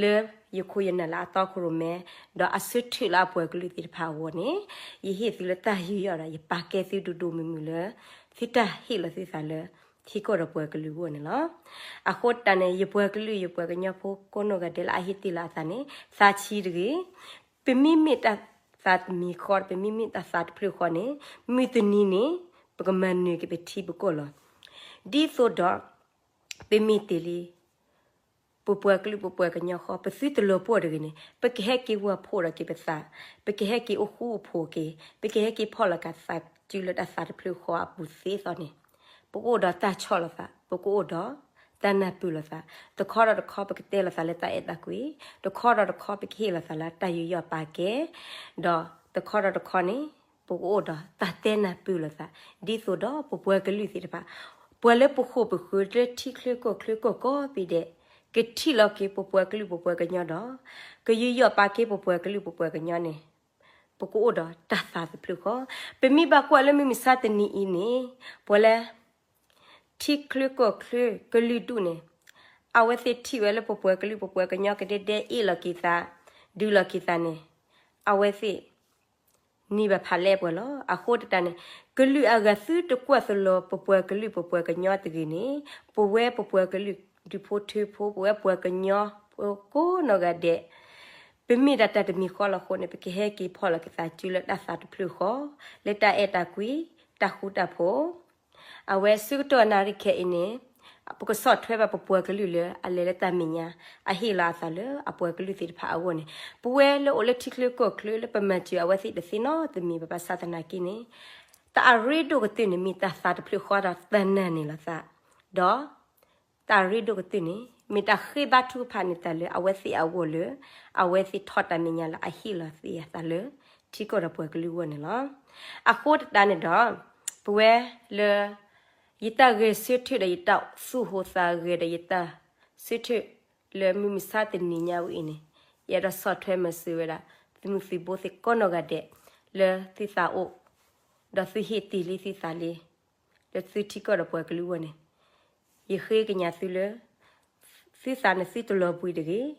လၢယခိၣ်ယနၢ်လၢအတီခိၣ်ရိၣ်မဲ ဒီးအဆၢထၢၣ်လၢအပှၤကလုာ်သ့ၣ်တဖၣ်အဂီၢ်န့ၣ် ယဟ့ၣ်သုလၢတၢ်ယူးယီၣ်ဒီး ယပာ်ကဲသုဒိၣ်ဒိၣ်မုၢ်မုၢ်လၢ သုတၢ်ဟ့ၣ်လီၤသုသးလၢ ထံကီၢ်ဒီးပှၤကလုာ်အဂီၢ်န့ၣ်လီၤ. အဃိတၢ်န့ၣ် ယပှၤကလုာ် ယပှၤကညီဖိကိးနီၢ်ဂၤဒဲးလၢအဟ့ၣ်တ့ၢ်လီၤအသးန့ၣ် သးဆံးတဂ့ၤ. ပမ့မ့ၢ်တၢ်သးတမံၤဃီ ပမ့မ့ၢ်တၢ်သးတဖျၢၣ်ဃီန့ၣ် မုၢ်တနံၤန့ၣ် ပကမၤနၢၤက့ၤပထံပကီၢ်လီၤ. ဒ်သိးဒီး ပမ့ၢ်တ့ၢ်လံ ပပှၤကလုာ်ပပှၤကညီဃီ ပသုတလီၤပှီၢ်တဂ့ၤန့ၣ် ပကဟဲက့ၤဝၢ်ဖှိၣ်ဒီးက့ၤပသး, ပကဟဲက့ၤအိၣ်ဃူအိၣ်ဖိးက့ၤ, ပကဟဲက့ၤဖီၣ်လီၤက့ၤသးစုလၢတၢ်သးတဖျၢၣ်ဃီအပူၤသ့သိးန့ၣ် ပကအိၣ်ဒီးတၢ်ဆီၣ်လီၤသး, ပကအိၣ်ဒီးတၢ်နၢ်ပၢၢ်လိာ်သး, တခီဒီးတခီပကတဲလိာ်သးလၢတၢ်အဲၣ်တၢ်ကွံ, တခီဒီးတခီပကဟ့ၣ်လီၤသးလၢတၢ်ယူးယီၣ်ပာ်ကဲ, ဒီးတခီဒီးတခီန့ၣ် ပကအိၣ်ဒီးတၢ်တဲနၢ်ပၢၢ်လိာ်သး, ဒ်သိးဒီးပပှၤကလုာ်သ့ၣ်တဖၣ် ပှၤလၢပဃိာ်ပဃၢၤလၢထံချၢကီၢ်ချၢကီၢ်ကီၢ်ဘ့ၣ်ဒဲး ကထံၣ်လီၤက့ၤပပှၤကလုာ်ပပှၤကညီဒီး ကယူးယီၣ်ပာ်ကဲပပှၤကလုာ်ပပှၤကညီန့ၣ် ပကအိၣ်ဒီးတၢ်သးတဖျၢၣ်ဃီ, ပမ့ၢ်ဘၣ်ကွၢ်လၢမုၢ်မဆါတနံၤအံၤန့ၣ် ပှၤလၢ ထံချၢကီၢ်ချၢကလုာ်ဒူၣ်န့ၣ် အဝဲသ့ၣ်ထံၣ်ဝဲလၢပပှၤကလုာ်ပပှၤကညီကဒဲဒဲအ့ၣ်လိာ်က့ၤသး, ဒုးလိာ်က့ၤသးန့ၣ် အဝဲသ့ၣ် န့ၢ်ဘၣ်ဖးလဲၢ်ပှၤလီၤ. အဃိတၢ်န့ၣ် ကလုာ်အဂၤသုတကွၢ်သိးလီၤပပှၤကလုာ်ပပှၤကညီတဂ့ၤန့ၣ် ပဝဲပပှၤကလုာ်ဒူၣ်ဖိထၢဖိ ပဝဲပှၤကညီဖိကိးနီၢ်ဂၤဒဲး ပမ့ၢ်ဒၣ်တၢ်တမံၤဃီလီၤအဃိန့ၣ် ပကဟဲက့ၤဖီၣ်လီၤက့ၤသးစုလၢတၢ်သးတဖျၢၣ်ဃီ, လၢတၢ်အဲၣ်တၢ်ကွံ, တၢ်ဃူတၢ်ဖိး အဝဲဆၢကတီၢ်နၣ်ရံၣ်ခဲအံၤန့ၣ် ပကဆီၣ်ထွဲဘၣ်ပပှၤကလုာ်လၢအလဲၤလၢတၢ်မဲာ်ညါ အဟ့ၣ်လီၤအသးလၢအပှၤကလုာ်သ့ၣ်တဖၣ်အဂီၢ်န့ၣ် ပဝဲလၢအိၣ်လၢထံချၢကီၢ်ချၢလၢပမၤစၢၤအဝဲသ့ၣ်တသ့နီတမံၤဘၣ်ဆၣ်သနာ်က့န့ၣ် တၢ်အရ့ဒိၣ်ကတၢၢ်န့ၣ် မ့ၢ်တၢ်သးတဖျၢၣ်ဃီဒီးတၢ်နာ်န့ၢ်လီၤသး, ဒီး တၢ်ရ့ဒိၣ်ကတၢၢ်န့ၣ် မ့ၢ်တၢ်ဃ့ဘါထုကဖၣ်န့ၢ်တၢ်လၢအဝဲသ့ၣ်အဂီၢ်လၢ အဝဲသ့ၣ်ထီၣ်တၢ်မဲာ်ညါလၢအဟ့ၣ်လီၤသ့အသးလၢ ထံကီၢ်ဒီးပှၤကလုာ်အဂီၢ်န့ၣ်လီၤ. အဃိတၢ်န့ၣ်ဒီး ပဝဲလၢ ယတၢ်ဂဲၤဆၢထၢၣ်ဒီးယတၢ်သူၣ်ဟူသးဂဲၤဒီးယတၢ်ဆၢထၢၣ်လၢမုၢ်မဆါတနံၤညါဝဲအံၤန့ၣ် ယအဲၣ်ဒိးဆီၣ်ထွဲမၤစၢၤဝဲဒၣ် သုးမုၢ်သုးဘိသ့ၣ်ကိးနီၢ်ဂၤဒဲး လၢသုသးအိၣ် ဒီးသုဟ့ၣ်တ့ၢ်လံသုသးလံ လၢသုထံကီၢ်ဒီးပှၤကလုာ်အဂီၢ်န့ၣ် ယဃ့ကညးသုလၢ သုသးန့ၣ်သုတလီၤဘှံးတဂ့ၤ,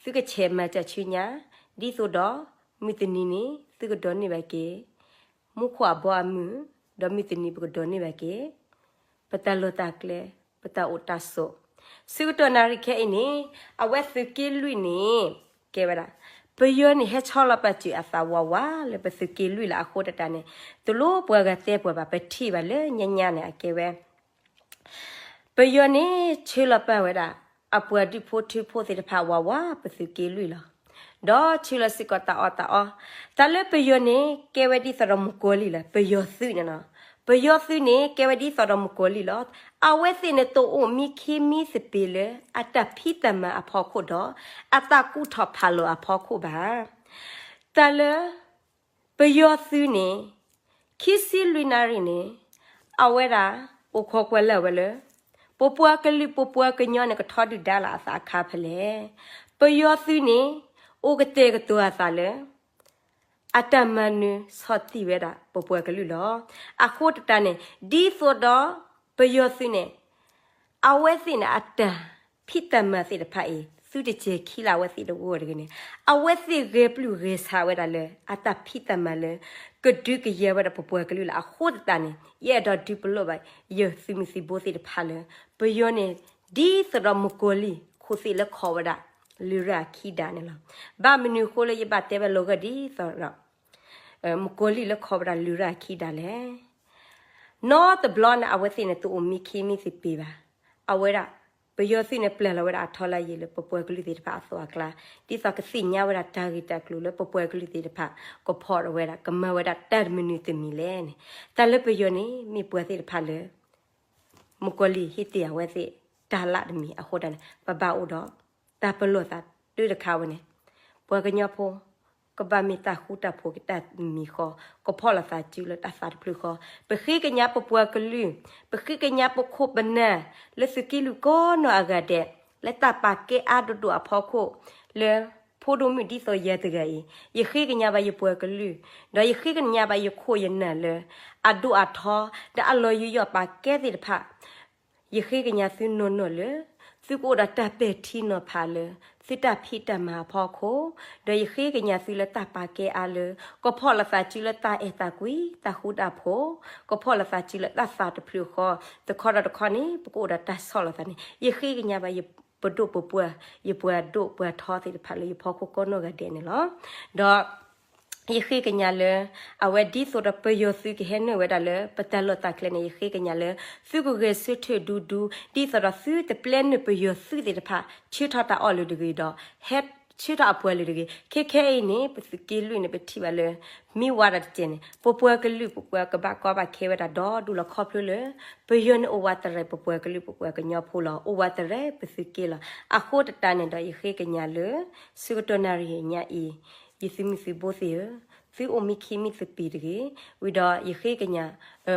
သုကဆဲးမၤတၢ်ဆူညါ, ဒ်သိးဒီး မုၢ်တနံၤန့ၣ် သုကဒိးန့ၢ်ဘၣ်က့ၤ မူခိၣ်အဘီအမုၢ်, ဒီးမုၢ်တနံၤပကဒိးန့ၢ်ဘၣ်က့ၤ ပတၢ်လီၢ်တၢ်ကျဲ, ပတၢ်အိၣ်တၢ်ဆိး. ဆၢကတီၢ်နၣ်ရံၣ်ခဲအံၤန့ၣ် အဝဲသုးက့လွံၢ်န့ၣ် ကဲဝဲဒၣ် ပယီၤန့ၣ်ဟဲဆီလီၤပာ်စၢၤအသးဝးဝးလၢပသုးက့လွံၢ်လီၤ. အဃိတၢ်န့ၣ် တလိၣ်ပှၤဂၤတဲပှၤဘၣ် ပထံၣ်ဘၣ်လၢညါညါန့ၣ် အကဲဝဲ ပယီၤန့ၣ် ဆှၢလီၤပာ်ဝဲဒၣ် အပှၤဒူၣ်ဖိထၢဖိသ့ၣ်တဖၣ်ဝးဝး ပသုးက့လွံၢ်လီၤ. ဒီးဆှၢလီၤစ့ၢ်ကီးတၢ်အီၣ်တၢ်အီ, တၢ်လၢပယီၤန့ၣ် ကဲဝဲဒ်သိးဒီးမုၣ်ကီၤလံၢ်လီၤ. ပယီၤသုးန့ၣ် ပယီၤသုးန့ၣ် ကဲဝဲဒ်သိးဒီးမုၣ်ကီၤလံၢ်လီၤ. အဝဲသ့ၣ်န့ၣ် တအိၣ်မံခ့မံသပ့ၤလၢ အတၢ်ဖံးတၢ်မၤအဖီခိၣ်ဒီး အတၢ်ကူၣ်ထီၣ်ဖးလီၤအဖီခိၣ်ဘၣ်. တၢ်လၢ ပယီၤသုးန့ၣ် ခံဆံလွံၢ်နၣ်ရံၣ်န့ၣ် အဝဲဒၣ် အိၣ်ခိးကွၢ်လၢ်ဝဲလၢ ပပှၤကလုာ်ပပှၤကညီန့ၣ် ကထီဒုၣ်ဒါလီၤအသးအခါဖဲလဲၣ်. ပယီၤသုးန့ၣ် အိၣ်ကတဲာ်ကတီၤအသးလၢ အတၢ်မၤနၢၤဆီၣ်တံၢ်ဝဲဒၣ် ပပှၤကလုာ်လီၤ. အဃိတၢ်န့ၣ် ဒ်သိးဒီး ပယီၤသုးန့ၣ် အဝဲသ့ၣ်န့ၣ် အတၢ်ဖံးတၢ်မၤသ့ၣ်တဖၣ်အံၤ သုတစဲၤခံလၢအဝဲသ့ၣ်တဂီၢ်တဂ့ၤန့ၣ် အဝဲသ့ၣ်ဂဲၤပျုၢ်ဂဲၤဆးဝဲဒၣ်လၢ အတၢ်ဖံးတၢ်မၤလၢ ကဒုးကယၤဝဲဒၣ်ပပှၤကလုာ်လီၤ. အဃိတၢ်န့ၣ် ယအဲၣ်ဒိးဒုးပလီၢ်ဘၣ် ယသုးမုၢ်သံၣ်ဘိသ့ၣ်တဖၣ်လၢ ပယီၤန့ၣ် ဒ်သိးဒီးမုၣ်ကီၤလံၢ် ခိၣ်သ့ၣ်လၢခိးဝဲဒၣ် လုၢ်ရၢ်အခံဒါန့ၣ်လီၤ. ဘၣ်မနုၤအဃိလၢယဘၣ်တဲဝဲလီၤဂာ်ဒ်သိးဒီး မုၣ်ကီၤလံၢ်လၢခီဝဲဒၣ်လုၢ်ရၢ်အခံဒၣ်လဲာ်. နီတဘျီန့ၣ် အဝဲသ့ၣ်န့ၣ် တအိၣ်မံခံမံသပ့ၤဘၣ်. အဝဲဒၣ် ပယီၤသုးန့ၣ် ပျၢ်လီၤဝဲဒၣ်အထီလၢယံၤလၢပပှၤကလုာ်သ့ၣ်တဖၣ်အသိးအကျါ, ဒ်သိးကသ့ၣ်ညါဝဲဒၣ်တၢ်ဂ့ၢ်တၢ်ကျိၤလၢပပှၤကလုာ်သ့ၣ်တဖၣ် ကဖီၣ်ဝဲဒၣ် ကမၤဝဲဒၣ်တၢ်တမနုၤတမံၤလဲၣ်န့ၣ်, တၢ်လၢပယီၤန့ၣ် မ့ၢ်ပှၤသ့ၣ်တဖၣ်လၢ မုၣ်ကီၤလံၢ်ဟ့ၣ်တ့ၢ်အဝဲသ့ၣ်တၢ်လၢတမံၤအဃိတၢ်န့ၣ် ပဘၣ်အိၣ်ဒီး တၢ်ပလီၢ်သးတၢ်တခါဝဲန့ၣ်, ပှၤကညီဖိ ကဘၣ်မ့ၢ်တၢ်ဃူတၢ်ဖိးက့ၤတၢ်တမံၤဃီ, ကဖီၣ်လိာ်သးစုလၢတၢ်သးတဖျၢၣ်ဃီ, ပဃ့ကညးပပှၤကလုာ်, ပဃ့ကညးပခိၣ်ပနၢ် လၢသုးက့လွံၢ်ကိးနီၢ်အဂၤဒဲး, လၢတၢ်ပာ်ကဲအါဒိၣ်ဒိၣ်အဖီခိၣ်, လၢဖိဒိၣ်မုၣ်ဒ်သိးယၤတဂၤအံၤ, ယဃ့ကညးဘၣ်ယပှၤကလုာ်, ဒီးယဃ့ကညးဘၣ်ယခိၣ်ယနၢ်လၢ အဒိၣ်အထီ, ဒီးအလီၤယူးယီၣ်ပာ်ကဲသ့ၣ်တဖၣ် ယဃ့ကညးသုနီၢ်နီၢ်လၢ သုကအိၣ်ဒီးတၢ်ပဲာ်ထံနီၤဖးလၢ သုတၢ်ဖံးတၢ်မၤအဖီခိၣ်, ဒီးယဃ့ကညးသုလၢတၢ်ပာ်ကဲအါလၢ ကဖီၣ်လိာ်သးစုလၢတၢ်အဲၣ်တၢ်ကွံ တၢ်ဃူတၢ်ဖိး, ကဖီၣ်လိာ်သးစုလၢတၢ်သးတဖျၢၣ်ဃီ, တခီဒီးတခီန့ၣ် ပကအိၣ်ဒီးတၢ်ဆီၣ်လီၤသးန့ၣ် ယဃ့ကညးဘၣ်ယပဒိၣ်ပပှၢ်, ယပှၤဒိၣ်ပှၤထီသ့ၣ်တဖၣ်လၢယဖီခိၣ်ကိးနီၢ်ဂၤဒဲးန့ၣ်လီၤ. ဒီး ယဃ့ကညးလၢ အဝဲဒ်သိးဒီးပယီၤသုးကဟဲနုာ်ဝဲဒၣ်လၢ ပတၢ်လီၢ်တၢ်ကျဲန့ၣ် ယဃ့ကညးလၢ သုကဂဲၤဆၢထၢၣ်ဒူဒူ ဒ်သိးဒီးသုတပျဲနုာ်ပယီၤသုးသ့ၣ်တဖၣ် ဆှၢထီၣ်တၢ်အီၣ်လၢၤတဂ့ၤဒီး ဟဲဆှၢထီၣ်အပှၤလၢၤတဂ့ၤ. ခဲခဲအံၤန့ၣ် ပသုးက့လွံၢ်န့ၣ် ပထံၣ်ဘၣ်လၢ မ့ၢ်ဝါဒၣ်တကဲန့ၣ် ပပှၤကလုာ်ပပှၤကဘၣ်ကီဘၣ်ခဲဝဲဒၣ်ဒီဒူၣ်လီၤ ခီဖျိလၢ ပယီၤန့ၣ်အိၣ်ဝးတရဲၣ်ပပှၤကလုာ်ပပှၤကညီဖိလီၤ. အိၣ်ဝးတရဲၣ်ပသုးက့လီၤ. အဃိသတးန့ၣ်ဒီး ယဃ့ကညးလၢ ဆၢကတီၢ်နၣ်ရံၣ်ညါအံၤ ယသုးမုၢ်သုးဘိသ့ၣ်ဧၢ, သုအိၣ်မံခံမံသပ့ၤတဂ့ၤ. ဝံၤဒီးယဃ့ကညး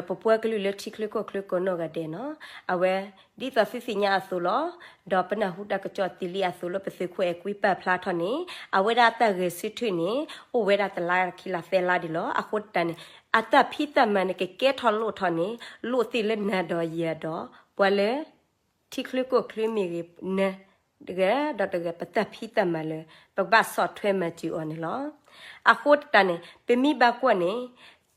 ပပှၤကလုာ်လၢထံချၢကီၢ်ချၢကိးနီၢ်ဂၤဒဲးနီၤ, အဝဲ ဒ်သိးသုသ့ၣ်ညါအသိးလီၤ. ဒီးပနၢ်ဟူတၢ်ကစီၣ်တ့ၢ်လံအသိးလၢပသုးခိၣ်အဲၣ်ကွံပာ်ဖျါထီၣ်န့ၣ် အဝဲဒၣ်တၢ်ဂဲၤဆၢထၢၣ်န့ၣ် အိၣ်ဝဲဒၣ်တလါခံလါသၢလါဒံးလီၤ. အဃိသတးန့ၣ် အတၢ်ဖံးတၢ်မၤန့ၣ် ကကဲထီၣ်လိၣ်ထီၣ်န့ၣ် လိၣ်သ့ၣ်လၢနၤဒီးယၤဒီး ပှၤလၢ ထံချၢကီၢ်ချၢမ့ၢ်ဂ့ၤ န တဂၤဒီးတဂၤ ပတၢ်ဖံးတၢ်မၤလၢ ပကဘၣ်ဆီၣ်ထွဲမၤစၢၤအီၤန့ၣ်လီၤ. အဃိသတးန့ၣ် ပမ့ၢ်ဘၣ်ကွၢ်န့ၣ်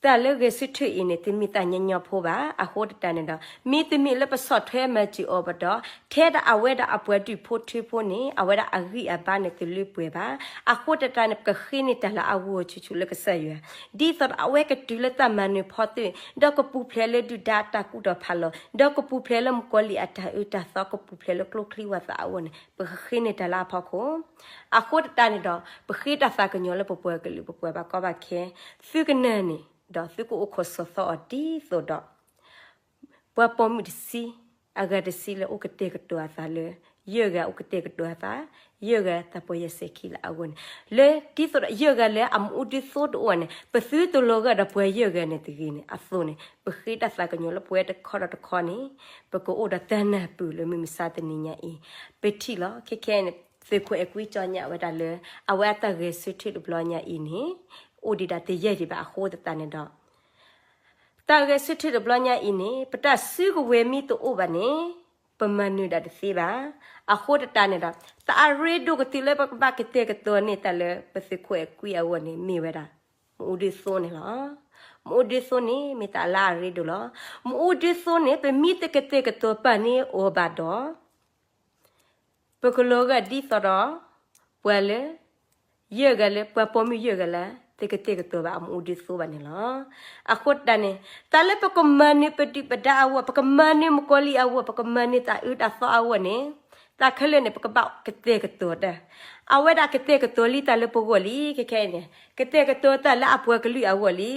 တၢ်လၢဂဲၤဆၢထၢၣ်အံၤန့ၣ် တမ့ၢ်တၢ်ညီညီဖိဘၣ်. အဃိသတးန့ၣ်ဒီး မ့တမ့ၢ်လၢပဆီၣ်ထွဲမၤစၢၤအီၤဘၣ်ဒီး ထဲဒၣ်အဝဲဒၣ်အပှၤဒူၣ်ဖိထၢဖိန့ၣ် အဝဲဒၣ်အဂံၢ်အဘါန့ၣ် တလၢပှဲၤဘၣ်. အဃိသတးန့ၣ် ပကဃ့န့ၢ်တၢ်လၢအဂီၢ်ဆူၣ်ဆူၣ်လၢကစၢ်ယွၤ ဒ်သိးဒီးအဝဲကတုၤလၢတၢ်မၤနၢၤဖီတၢၣ် ဒီးကပူၤဖျဲးလၢဒုၣ်ဒါအတၢ်ကူၣ်ထီၣ်ဖးလီၤ, ဒီးကပူၤဖျဲးလၢမုၣ်ကီၤလံၢ်အတၢ်အၢတၢ်သီ ကပူၤဖျဲးလၢကျိချံမျိာ်သၣ်အဂီၢ်န့ၣ် ပကဃ့န့ၢ်တၢ်လၢအဖီခိၣ်. အဃိသတးန့ၣ်ဒီး ပဃ့တၢ်သးကညီၤလၢပပှၤကလုာ် ပပှၤဘၣ်ကီဘၣ်ခဲ သုကနၢၤန့ၣ် ဒီးသုကအိၣ်ခိးဆီၣ်သီအီၤဒ်သိးဒီး ပှၤပိာ်မုၣ်တဆံ အဂၤတဆံလၢအိၣ်ကတဲာ်ကတီၤအသးလၢ ယဲၢ်ဂၤအိၣ်ကတဲာ်ကတီၤအသး, ယဲၢ်ဂၤတၢ်ပီၢ်ယဲၢ်ဆဲးခံလၢအဂီၢ်န့ၣ်, လၢဒ်သိးဒီးယဲၢ်ဂၤလၢအမူဒုသိတအိၣ်န့ၣ် ပသုတလီၤဂာ်ဒီးပှၤယဲၢ်ဂၤန့ၣ်တဂ့ၤန့ၣ်အသိးန့ၣ် ပဃ့တၢ်သးကညီၤလၢပဝဲတခီဒီးတခီန့ၣ် ပကအိၣ်ဒီးတၢ်နၢ်ပၢၢ်လၢမုၢ်မဆါတနံၤညါအံၤ ပထံၣ်လီၤ. ခဲခဲအံၤန့ၣ် သုးခိၣ်အဲၣ်ကွံကၠီညါဝဲဒၣ်လၢ အဝဲအတၢ်ဂဲၤဆၢထၢၣ်တဘျီညါအံၤန့ၣ် အိၣ်ဒံးဒၣ်တယဲၢ်ဒံးဘၣ်အဃိသတးန့ၣ်ဒီး တၢ်ဂဲၤဆၢထၢၣ်တဘျီညါအံၤန့ၣ် ပတၢ်စုကဝဲၤမ့ၢ်တအိၣ်ဘၣ်န့ၣ် ပမၤနၢၤဒၣ်တသ့ဘၣ်. အဃိသတးန့ၣ်ဒီး တၢ်အရ့ဒိၣ်ကတၢၢ်လၢပကဘၣ်ကတဲာ်ကတီၤန့ၢ်တၢ်လၢပသုးခိၣ်အဲၣ်ကွံအဂီၢ်န့ၣ် မ့ၢ်ဝဲဒၣ် မူဒုသိန့ၣ်လီၤ. မူဒုသိန့ၣ် မ့ၢ်တၢ်လၢအရ့ဒိၣ်လီၤ. မူဒုသိန့ၣ် ပမ့ၢ်တကတဲာ်ကတီၤပာ်န့ၢ်အီၤဘၣ်ဒီး ပကလီၤဂာ်ဒ်သိးဒီး ပှၤလၢ ယဲၢ်ဂၤလၢ ပှၤပိာ်မုၣ်ယဲၢ်ဂၤလၢ တကတဲာ်ကတီၤဘၣ်အမူဒုသိဘၣ်န့ၣ်လီၤ. အဃိတၢ်န့ၣ် တၢ်လၢပကမၤနၢၤပဒုၣ်ပဒါအဂီၢ် ပကမၤနၢၤမုၣ်ကီၤလံၢ်အဂီၢ် ပကမၤနၢၤတၢ်အၢတၢ်သီအဂီၢ်န့ၣ် တၢ်ခဲလၢာ်န့ၣ် ပကဘၣ်ကတဲာ်ကတီၤတၢ်. အဝဲဒၣ်ကတဲာ်ကတီၤလံတၢ်လၢပဂီၢ်လံ ခဲခဲအံၤန့ၣ် ကတဲာ်ကတီၤတၢ်လၢအပှၤကလုာ်အဂီၢ်လံ.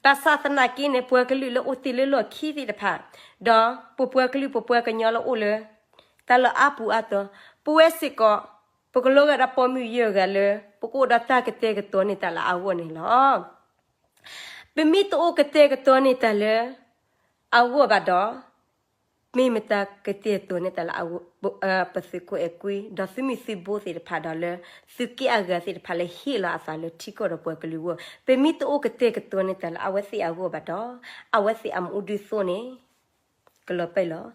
ဘၣ်ဆၣ်သနာ်က့န့ၣ် ပှၤကလုာ်လၢအိၣ်တ့ၢ်လၢလီၢ်ခံသ့ၣ်တဖၣ် ဒီးပပှၤကလုာ်ပပှၤကညီလၢအိၣ်လၢ တၢ်လီၢ်အါပူၤအါတီၤ ပဝဲစ့ၢ်ကီး ပကလီၤဂာ်ဒီးပိာ်မုၣ်ယဲၢ်ဂၤလၢ ပကအိၣ်ဒီးတၢ်ကတဲာ်ကတီၤန့ၢ်တၢ်လၢအဂီၢ်န့ၣ်လီၤ. ပမ့ၢ်တအိၣ်ကတဲာ်ကတီၤန့ၢ်တၢ်လၢ အဂီၢ်ဘၣ်ဒီး မ့ၢ်မတၤကတဲာ်ကတီၤန့ၢ်တၢ်လၢ ပသုးခိၣ်အဲၣ်ကွံ ဒီးသုးမုၢ်သုးဘိသ့ၣ်တဖၣ်ဒီးလၢ သုးက့အဂၤသ့ၣ်တဖၣ်လၢဟ့ၣ်လီၤအသးလၢထံကီၢ်ဒီးပှၤကလုာ်အဂီၢ် ပမ့ၢ်တအိၣ်ကတဲာ်ကတီၤန့ၢ်တၢ်လၢအဝဲသ့ၣ်အဂီၢ်ဘၣ်ဒီး အဝဲသ့ၣ်အမူဒုသိန့ၣ် ကလီၤပာ်လီၤ.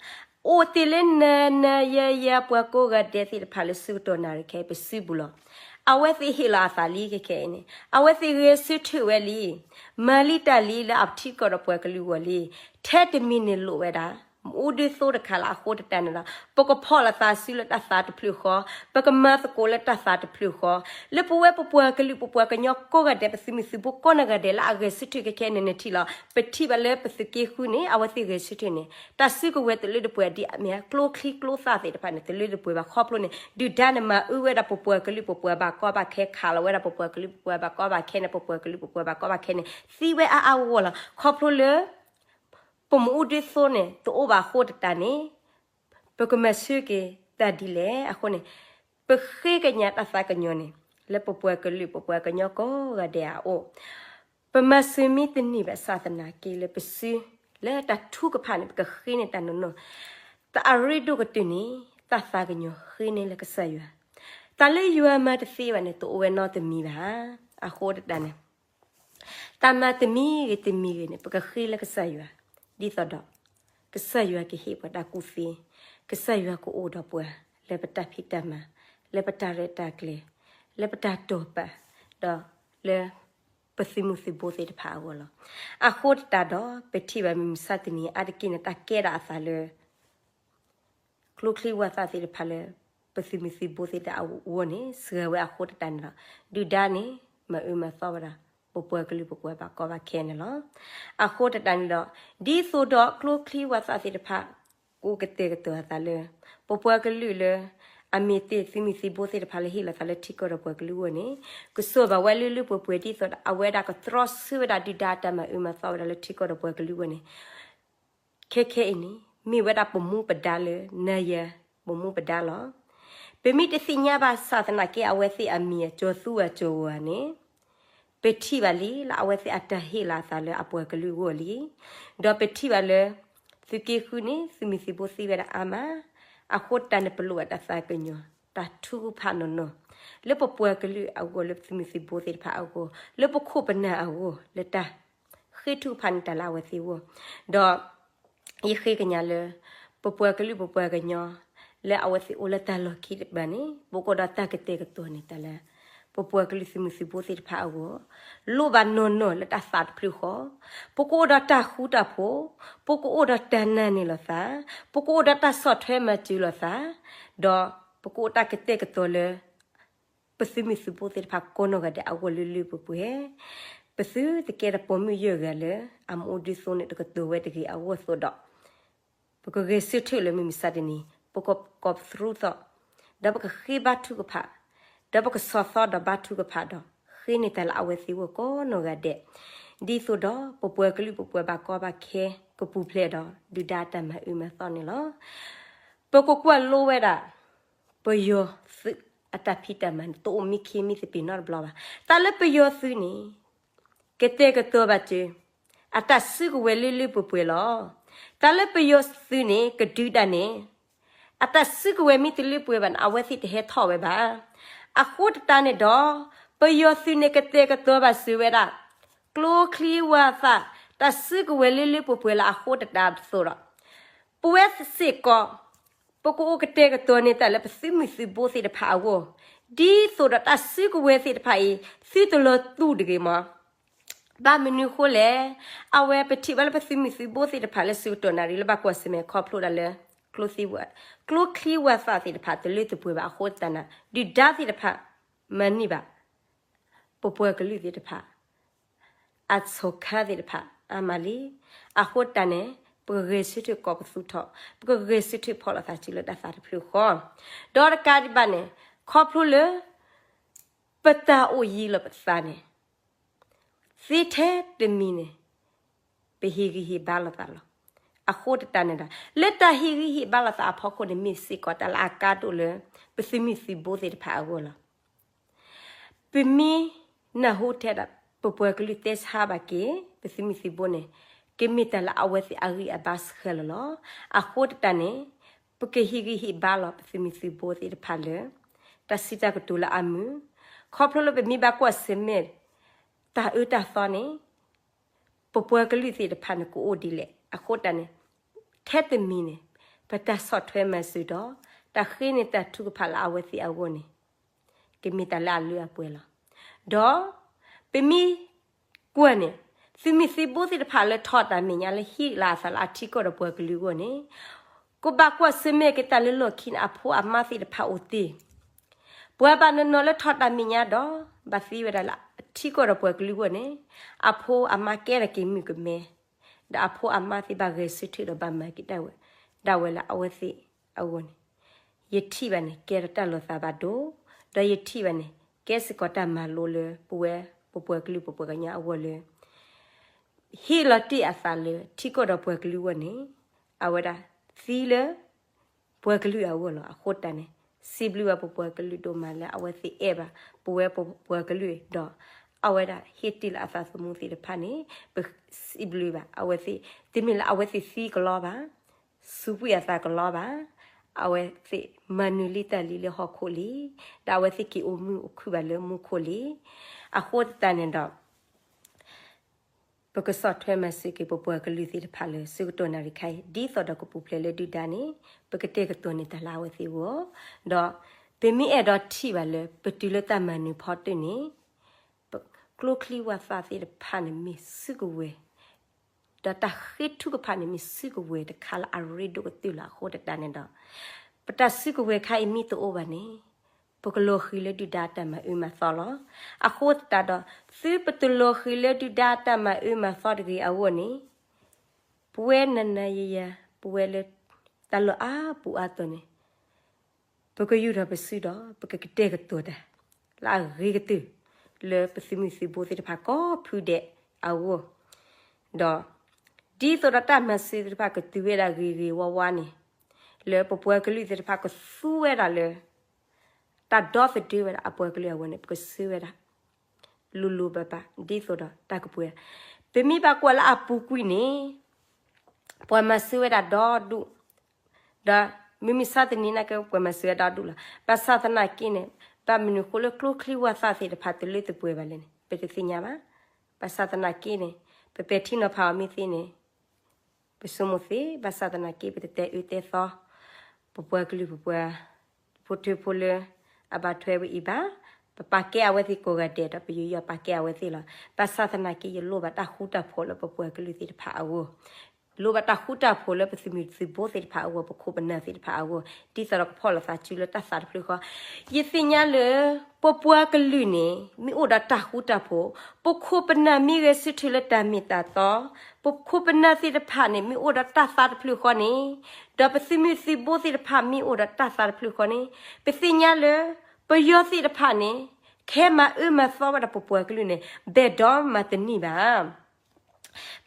အိၣ်တ့ၢ်လၢနၤနၤယၤယၤ ပှၤကိးဂၤဒဲးသ့ၣ်တဖၣ်လၢဆၢကတီၢ်နၣ်ရံၣ်ခဲအံၤ ပစုပူၤလီၤ. အဝဲသ့ၣ်ဟ့ၣ်လီၤအသးလံခဲခဲအံၤန့ၣ် အဝဲသ့ၣ်ဂဲၤဆၢထၢၣ်ဝဲလံ. မၤလံတၢ်လံလၢအထံကီၢ်ဒီးပှၤကလုာ်အဂီၢ်လံ. ထဲတမံၤန့ၣ်လိၣ်ဝဲဒၣ် မ့ၣ်အူဒုသိတခါလီၤ. အဃိသတးန့ၣ်ဒီး ပကဖီၣ်လိာ်သးစုလၢတၢ်သးတဖျၢၣ်ဃီ, ပကမၤသကိးလၢတၢ်သးတဖျၢၣ်ဃီ, လၢပဝဲပပှၤကလုာ်ပပှၤကညီကိးဂၤဒဲး ပသုးမုၢ်သုးဘိကိးနီၢ်ဂၤဒဲးလၢအဂဲၤဆၢထၢၣ်ခဲခဲန့ၣ် နထံၣ်လီၤ. ပထံၣ်ဘၣ်လၢပသုးက့ဃုန့ၣ် အဝဲသ့ၣ်ဂဲၤဆၢထၢၣ်န့ၣ် တၢ်စုကဝဲၤတလၢတပှဲၤဒ်အမ့ၢ် ကျိချံကျိသၣ်သ့ၣ်တဖၣ်န့ၣ် တလၢတပှဲၤဘၣ်ခီဖျိန့ၣ် ဒုၣ်ဒါန့ၣ်မၤအၢဝဲဒၣ်ပပှၤကလုာ်ပပှၤဘၣ်ကီဘၣ်ခဲ ခးလီၤဝဲဒၣ်ပပှၤကလုာ်ပပှၤဘၣ်ကီဘၣ်ခဲန့ၣ် ပပှၤကလုာ်ပပှၤဘၣ်ကီဘၣ်ခဲန့ၣ် သံဝဲအါအါဂီၢ်ဂီၢ်လီၤ. ခီဖျိလၢ ပမ့ၣ်အူဒုသိန့ၣ် တအိၣ်ဘၣ်အဃိသတးန့ၣ် ပကမၤဆၢက့ၤတၢ်ဒ်လဲၣ်အဃိန့ၣ် ပဃ့ကညးတၢ်သးကညီၤန့ၣ် လၢပပှၤကလုာ်ပပှၤကညီကိးဂၤဒဲးအအိၣ်, ပမၤစၢၤမ့ၢ်တန့ၢ်ဘၣ်ဆၣ်သနာ်က့လၢပစု လၢတၢ်ထုကဖၣ်န့ၣ် ပကဃ့န့ၢ်တၢ်နီၢ်နီၢ်, တၢ်အရ့ဒိၣ်ကတၢၢ်န့ၣ် တၢ်သးကညီၤဃ့န့ၢ်လၢကစၢ်ယွၤ, တၢ်လၢယွၤမၤတသ့ဘၣ်န့ၣ် တအိၣ်ဝဲနီတမံၤဘၣ်. အဃိသတးန့ၣ် တၢ်မၤတမံၤဂ့ၤတမံၤဂ့ၤန့ၣ် ပကဃ့လၢကစၢ်ယွၤ, ဒ်သိးဒီး ကစၢ်ယွၤကဟ့ၣ်ပှၤတၢ်ကူၣ်သ့, ကစၢ်ယွၤကအိၣ်ဒီးပှၤ လၢပတၢ်ဖံးတၢ်မၤ, လၢပတၢ်ရဲၣ်တၢ်ကျဲၤ, လၢပတၢ်တိာ်ပာ်, ဒီးလၢ ပသုးမုၢ်သုးဘိသ့ၣ်တဖၣ်အဂီၢ်လီၤ. အဃိသတးဒီး ပထံၣ်ဘၣ်မုၢ်မဆါတနံၤအါတက့ၢ်န့ၣ် တၢ်ကဲဒၣ်အသးလၢ ကျိချံဝၣ်သၣ်သ့ၣ်တဖၣ်လၢ ပသုးမုၢ်သုးဘိသ့ၣ်တဖၣ်အဂီၢ်န့ၣ် စှၤဝဲအဃိသတးန့ၣ်ဒီး ဒုၣ်ဒါန့ၣ် မၤအၢမၤသီဝဲဒၣ် ပပှၤကလုာ်ပပှၤဘၣ်ကီဘၣ်ခဲန့ၣ်လီၤ. အဃိသတးန့ၣ်ဒီး ဒ်သိးဒီးကျိချံဝၣ်သၣ်သ့ၣ်တဖၣ် ကအိၣ်ကတဲာ်ကတီၤအသးလၢ ပပှၤကလုာ်လၢ အမ့ၢ်တ့ၢ်သုးမုၢ်သုးဘိသ့ၣ်တဖၣ်လၢဟ့ၣ်လီၤသးလၢထံကီၢ်ဒီးပှၤကလုာ်အဂီၢ်န့ၣ် ကစိာ်ဘၣ်ဝဲလၢလၢပှဲၤပှဲၤ ဒ်သိးဒီးအဝဲဒၣ်ကတြီဆၢဝဲဒၣ်ဒုၣ်ဒါအတၢ်မၤအၢမၤသီဝဲဒၣ်လၢထံကီၢ်ဒီးပှၤကလုာ်အဂီၢ်န့ၣ် ခဲခဲအံၤန့ၣ် မ့ၢ်ဝဲဒၣ်ပမူပဒါလၢ နၤယၤ ပမူပဒါလီၤ. ပမ့ၢ်တသ့ၣ်ညါဘၣ်ဆၣ်သနာ်က့ အဝဲသ့ၣ်အမံၤအကၠီၤသူအကၠီၤဂီၤန့ၣ် ပထံၣ်ဘၣ်လံလၢအဝဲသ့ၣ်အတၢ်ဟ့ၣ်လီၤအသးလၢအပှၤကလုာ်အဂီၢ်လံ. ဒီးပထံၣ်ဘၣ်လၢ သုးက့ဃုန့ၣ် သုးမုၢ်သုးဘိသ့ဝဲဒၣ်အါမး, အဃိတၢ်န့ၣ် ပလိၣ်ဘၣ်တၢ်သးကညီၤ တၢ်ထုကဖၣ်နီၢ်နီၢ် လၢပပှၤကလုာ်အဂီၢ် လၢပသုးမုၢ်သုးဘိသ့ၣ်တဖၣ်အဂီၢ် လၢပခိၣ်ပနၢ်အဂီၢ် လၢတၢ်ဃ့ထုကဖၣ်န့ၢ်တၢ်လၢအဝဲသ့ၣ်အဂီၢ်, ဒီး ယဃ့ကညးလၢ ပပှၤကလုာ်ပပှၤကညီ လၢအဝဲသ့ၣ်အိၣ်လၢတၢ်လီၢ်ခံတဖၣ်န့ၣ် ပကအိၣ်ဒီးတၢ်ကတဲာ်ကတီၤန့ၢ်တၢ်လၢ ပပှၤကလုာ်သုးမုၢ်သုးဘိသ့ၣ်တဖၣ်အဂီၢ် လိၣ်ဘၣ်နီၢ်နီၢ်လၢတၢ်သးတဖျၢၣ်ဃီ, ပကအိၣ်ဒီးတၢ်ဃူတၢ်ဖိး, ပကအိၣ်ဒီးတၢ်နာ်န့ၢ်လိာ်သး, ပကအိၣ်ဒီးတၢ်ဆီၣ်ထွဲမၤစၢၤလိာ်သး, ဒီးပကအိၣ်တၢ်ကတဲာ်ကတီၤလၢ ပသုးမုၢ်သုးဘိသ့ၣ်တဖၣ်ကိးနီၢ်ဂၤဒဲးအဂီၢ်လၢလၢပှဲၤပှဲၤ, ပသုတကဲဒီးပိာ်မုၣ်ယဲၢ်ဂၤလၢ အမ့ၣ်အူဒုသိန့ၣ် တကတိၤဝဲတဂ့ၤအဂီၢ်အသိးဒီး ပကဂဲၤဆၢထၢၣ်လၢမုၢ်မဆါတနံၤ ပကကိးပသူထီၣ်, ဒီးပကဃ့ဘါထုကဖၣ်, ဒီးပကဆီၣ်သီဒီးဘါထုကဖၣ်ဒီး ဃ့န့ၢ်တၢ်လၢအဝဲသ့ၣ်အဂီၢ်ကိးနီၢ်ဂၤဒဲး, ဒ်သိးဒီးပပှၤကလုာ်ပပှၤဘၣ်ကီဘၣ်ခဲ ကပူၤဖျဲးဒီး ဒုၣ်ဒါအတၢ်မၤအၢမၤသီန့ၣ်လီၤ. ပကကွၢ်လိဝဲဒၣ် ပယီၤသုးအတၢ်ဖံးတၢ်မၤန့ၣ် တအိၣ်မံခ့မံသပ့ၤနီတဘျီဘၣ်. တၢ်လၢပယီၤသုးန့ၣ် ကတဲာ်ကတီၤဘၣ်စၢၤ အတၢ်စုကဝဲၤလၢလၢပှဲၤပှဲၤလီၤ. တၢ်လၢပယီၤသုးန့ၣ် ကဒုးဒၣ်န့ၣ် အတၢ်စုကဝဲၤမ့ၢ်တလၢပှဲၤဘၣ်န့ၣ် အဝဲသ့ၣ်တဟဲထီၣ်ဝဲဘၣ်. အဃိသတးန့ၣ်ဒီး ပယီၤသုးန့ၣ်ကတဲာ်ကတီၤဘၣ်စၢၤဝဲဒၣ် ကျိချံဝၣ်သၣ် တၢ်စုကဝဲၤလၢလၢပှဲၤပှဲၤလၢအဃိသတးဒ်သိးဒီး ပဝဲစ့ၢ်ကီး ပကအိၣ်ကတဲာ်ကတီၤန့ၢ်တၢ်လၢပသုးမုၢ်သုးဘိသ့ၣ်တဖၣ်အဂီၢ်, ဒ်သိးဒီးတၢ်စုကဝဲၤသ့ၣ်တဖၣ်အံၤ သုတလီၤတူာ်တဂ့ၤမး. ဘၣ်မနုၤအဃိလဲၣ်, အဝဲပထံၣ်ဘၣ်လၢပသုးမုၢ်သုးဘိသ့ၣ်တဖၣ်လၢဆၢကတီၢ်နၣ်ရံၣ်လၢဘၣ်ကွၢ်ဆၢၣ်မဲာ်ခီဖျိဒၣ်လၢ ကျိချံဝၣ်သၣ်သ့ၣ်တဖၣ်တလၢတပှဲၤဘၣ်အဃိသတးန့ၣ် ဒုၣ်ဒါသ့ၣ်တဖၣ် မၤန့ၢ်ဘၣ် ပပှၤကလုာ်သ့ၣ်တဖၣ် အဆီၣ်ခါသ့ၣ်တဖၣ်အါမးလံ. အဃိတၢ်န့ၣ် ပကဂဲၤဆၢထၢၣ်ကိးပသူထီၣ်, ပကဂဲၤဆၢထၢၣ်ဖီၣ်လိာ်သးစုလၢတၢ်သးတဖျၢၣ်ဃီ, ဒီးတကးဒံးဘၣ်န့ၣ် ခီဖျိလၢ ပတၢ်အိၣ်ယံၤလီၤပသးန့ၣ် သ့ထဲတမံၤန့ၣ် ပဟ့ၣ်ဂံၢ်ဟ့ၣ်ဘါလိာ်သးလီၤ. အဃိတၢ်န့ၣ်ဒီး လၢတၢ်ဟ့ၣ်ဂံၢ်ဟ့ၣ်ဘါလိာ်သးအဖီခိၣ်န့ၣ် မ့ၢ်စ့ၢ်ကီးတၢ်လၢအကါဒိၣ်လၢ ပသုးမုၢ်သုးဘိသ့ၣ်တဖၣ်အဂီၢ်လီၤ. ပမ့ၢ်နၢ်ဟူထဲဒၣ် ပပှၤကလုာ်တဲဆါဘၣ်က့ၤ ပသုးမုၢ်သုးဘိန့ၣ် ကမ့ၢ်တၢ်လၢအဝဲသ့ၣ်အဂံၢ်အဘါစှၤလီၤလီၤ. အဃိတၢ်န့ၣ် ပကဟ့ၣ်ဂံၢ်ဟ့ၣ်ဘါလီၤ ပသုးမုၢ်သုးဘိသ့ၣ်တဖၣ်လၢ တၢ်စံးတၢ်ကတိၤလၢအမုာ်, ခီဖျိလၢပမ့ၢ်ဘၣ်ကွၢ်ဆၢၣ်မဲာ် တၢ်အၢတၢ်သီန့ၣ် ပပှၤကလုာ်သ့ၣ်တဖၣ်န့ၣ် ကအိၣ်ဒ်လဲၣ်. အဃိတၢ်န့ၣ် ထဲတမံၤန့ၣ် ပတၢ်ဆီၣ်ထွဲမၤစၢၤဒီး တၢ်ဃ့န့ၢ်တၢ်ထုကဖၣ်လၢအဝဲသ့ၣ်အဂီၢ်န့ၣ် ကမ့ၢ်တၢ်လၢအလၢအပှဲၤလီၤ. ဒီးပမ့ၢ်ကွၢ်န့ၣ် သုးမုၢ်သုးဘိသ့ၣ်တဖၣ်လၢထီၣ်တၢ်မဲာ်ညါလၢဟ့ၣ်လီၤအသးလၢအထံကီၢ်ဒီးပှၤကလုာ်အဂီၢ်န့ၣ်, ကဘၣ်ကွၢ်ဆၢၣ်မဲာ်က့ၤတၢ်လၢလီၢ်ခံန့ၣ် အဖိအမါသ့ၣ်တဖၣ်အိၣ်သ့, ပှၤဘၣ်နီၤနီၤလၢထီၣ်တၢ်မဲာ်ညါဒီး ဘၣ်သံဝဲဒၣ်လၢအထံကီၢ်ဒီးပှၤကလုာ်အဂီၢ်န့ၣ်, အဖိအမါကဲထီၣ်က့ၤမုၣ်ကမဲ, ဒီးအဖိအမါသ့ၣ်ဘၣ်ဂဲၤဆၢထၢၣ်ဒီးဘၣ်မၤက့ၤဒၣ်ဝဲ, ဒၣ်ဝဲလၢအဝဲသ့ၣ်အဂီၢ်န့ၣ်, ယထံၣ်ဘၣ်န့ၣ် ကဲထီၣ်တၢ်လီၤသးဘၣ်ဒိ, ဒီးယထံၣ်ဘၣ်န့ၣ် ကဲစ့ၢ်ကီးတၢ်မၤလိလၢပဝဲ ပပှၤကလုာ်ပပှၤကညီအဂီၢ်လၢ ဟ့ၣ်လီၤတ့ၢ်အသးလၢထံကီၢ်ဒီးပှၤကလုာ်အဂီၢ်န့ၣ်, အဝဲဒၣ်သံလၢပှၤကလုာ်အဂီၢ်လီၤ. အဃိတၢ်န့ၣ် စံးဘျုးဘၣ်ပပှၤကလုာ်ဒိၣ်မးလၢအဝဲသ့ၣ်အဲၣ်ဘၣ်ပဝဲပပှၤကလုာ်ဒီး အဝဲဒၣ်ဟ့ၣ်တ့ၢ်လၢအသးသမူသ့ၣ်တဖၣ်န့ၣ်, ပစံးဘျုးဘၣ်အဝဲသ့ၣ်, တမ့ၢ်လၢအဝဲသ့ၣ်သံကလီဘၣ်, စူးပှံၢ်အသးကလီဘၣ်, အဝဲသ့ၣ်မၤနၢၤလံတၢ်လံလၢဟီၣ်ခိၣ်လံ, ဒီးအဝဲသ့ၣ်က့ၤအိၣ်မုာ်အိၣ်ခုၣ်ဘၣ်လၢမူခိၣ်လံ. အဃိသတးန့ၣ်ဒီး ပကဆီၣ်ထွဲမၤစၢၤက့ၤပပှၤကလုာ်သ့ၣ်တဖၣ်လၢဆၢကတီၢ်နၣ်ရံၣ်ခါအံၤ ဒ်သိးဒီးကပူၤဖျဲးလၢဒုၣ်ဒါန့ၣ် ပကတဲာ်ကတီၤန့ၢ်တၢ်လၢအဝဲသ့ၣ်အဂီၢ်, ဒီးပမ့ၢ်အဲၣ်ဒိးထံၣ်ဘၣ်လၢပတုၤလၢတၢ်မၤနၢၤဖီတၢၢ်န့ၣ်, ပကျိချံဝၣ်သၣ်သ့ၣ်တဖၣ်န့ၣ်မ့ၢ်စုကဝဲၤ, ဒီးတၢ်ဃ့ထုကဖၣ်န့ၣ်မ့ၢ်စုကဝဲၤတခါလၢအရ့ဒိၣ်ကတၢၢ်လီၤ. အဃိသတးန့ၣ်ဒီး ပတၢ်စုကဝဲၤခါအံၤမ့ၢ်တအိၣ်ဘၣ်န့ၣ် ပကလီၤဃံၤလၢဒုၣ်ဒါအတၢ်မၤအၢမၤသီလီၤ. အဃိသတးဒီး သုပတလီၤဃံၤလၢဒုၣ်ဒါအတၢ်မၤအၢမၤသီတဂ့ၤအဂီၢ်န့ၣ်, ပဝဲနၤနၤယၤယၤ ပဝဲလၢတၢ်လီၢ်အါပူၤအါတီၤန့ၣ် ပကယူာ်ထီၣ်ပစုဒီး ပကကတဲာ်ကတီၤတၢ် လၢအဂ့ၤကတၢၢ် လၢပသုးမုၢ်သုးဘိသ့ၣ်တဖၣ်ကိးဖုဒဲးအဂီၢ်, ဒီး ဒ်သိးဒီးတၢ်မၤစၢၤသ့ၣ်တဖၣ်ကတုၤဝဲဒၣ်ဂ့ၤဂ့ၤဝါဝါန့ၣ်, လၢပပှၤကလုာ်သ့ၣ်တဖၣ်ကသူဝဲဒၣ်လၢ တၢ်ဒီသဒၢဝဲဒၣ်အပှၤကလုာ်အဂီၢ်န့ၣ် ပကဆှၢဝဲဒၣ် လိၤလိၤဘၣ်ဘၣ် ဒ်သိးဒီးတၢ်ကပှဲၤ, ပမ့ၢ်ဘၣ်ကွၢ်လၢအပူၤကွံာ်န့ၣ် ပှၤမၤစၢၤဝဲဒၣ်ဒီဒူၣ်, ဒီးမုၢ်မဆါတနံၤနာ်က့ ပှၤမၤစၢၤဝဲဒၣ်ဒီဒူၣ်လီၤ. ဘၣ်ဆၣ်သနာ်က့န့ၣ် ဘၣ်မနုၤဃိလၢကျိချံဝၣ်သၣ်သ့ၣ်တဖၣ်တလၢတပှဲၤဘၣ်လဲၣ်န့ၣ် ပတသ့ၣ်ညါဘၣ်. ဘၣ်ဆၣ်သနာ်က့န့ၣ် ပပဲာ်ထံနီၤဖးအီၤမ့ၢ်သ့န့ၣ် ပဆိကမိၣ်သ့, ဘၣ်ဆၣ်သနာ်က့ ပတတဲအၢတဲသီ ပပှၤကလုာ်ပပှၤ ဖိထၢဖိလၢ အဘၣ်ထွဲဝဲအံၤဘၣ်, ပပာ်ကဲအဝဲသ့ၣ်ကိးဂၤဒဲးဒီး ပယူးယီၣ်ပာ်ကဲအဝဲသ့ၣ်လီၤ. ဘၣ်ဆၣ်သနာ်က့ ယလိၣ်ဘၣ်တၢ်ဃူတၢ်ဖိးလၢပပှၤကလုာ်သ့ၣ်တဖၣ်အဂီၢ်, လိၣ်ဘၣ်တၢ်ဃူတၢ်ဖိးလၢပသုးမုၢ်သုးဘိသ့ၣ်တဖၣ်အဂီၢ်, ပခိၣ်ပနၢ်သ့ၣ်တဖၣ်အဂီၢ်, ဒ်သိးဒီးကဖီၣ်လိာ်သးစုလၢတၢ်သးတဖျၢၣ်ဃီ. ယသ့ၣ်ညါလၢ ပပှၤကလုာ်န့ၣ် မ့ၢ်အိၣ်ဒီးတၢ်ဃူတၢ်ဖိး, ပခိၣ်ပနၢ်မ့ၢ်ဂဲၤဆၢထၢၣ်လၢတၢ်မ့ၢ်တၢ်တီ, ပခိၣ်ပနၢ်သ့ၣ်တဖၣ်န့ၣ် မ့ၢ်အိၣ်ဒီးတၢ်သးတဖျၢၣ်ဃီန့ၣ်, ဒီးပသုးမုၢ်သုးဘိသ့ၣ်တဖၣ်မ့ၢ်အိၣ်ဒီးတၢ်သးတဖျၢၣ်ဃီန့ၣ်, ပသ့ၣ်ညါလၢ ပယီၤသ့ၣ်တဖၣ်န့ၣ် ခဲမၤအၢမၤသီဝဲဒၣ်ပပှၤကလုာ်န့ၣ် ဘဲၣ်ဒီမၤတနံၣ်ဘၣ်.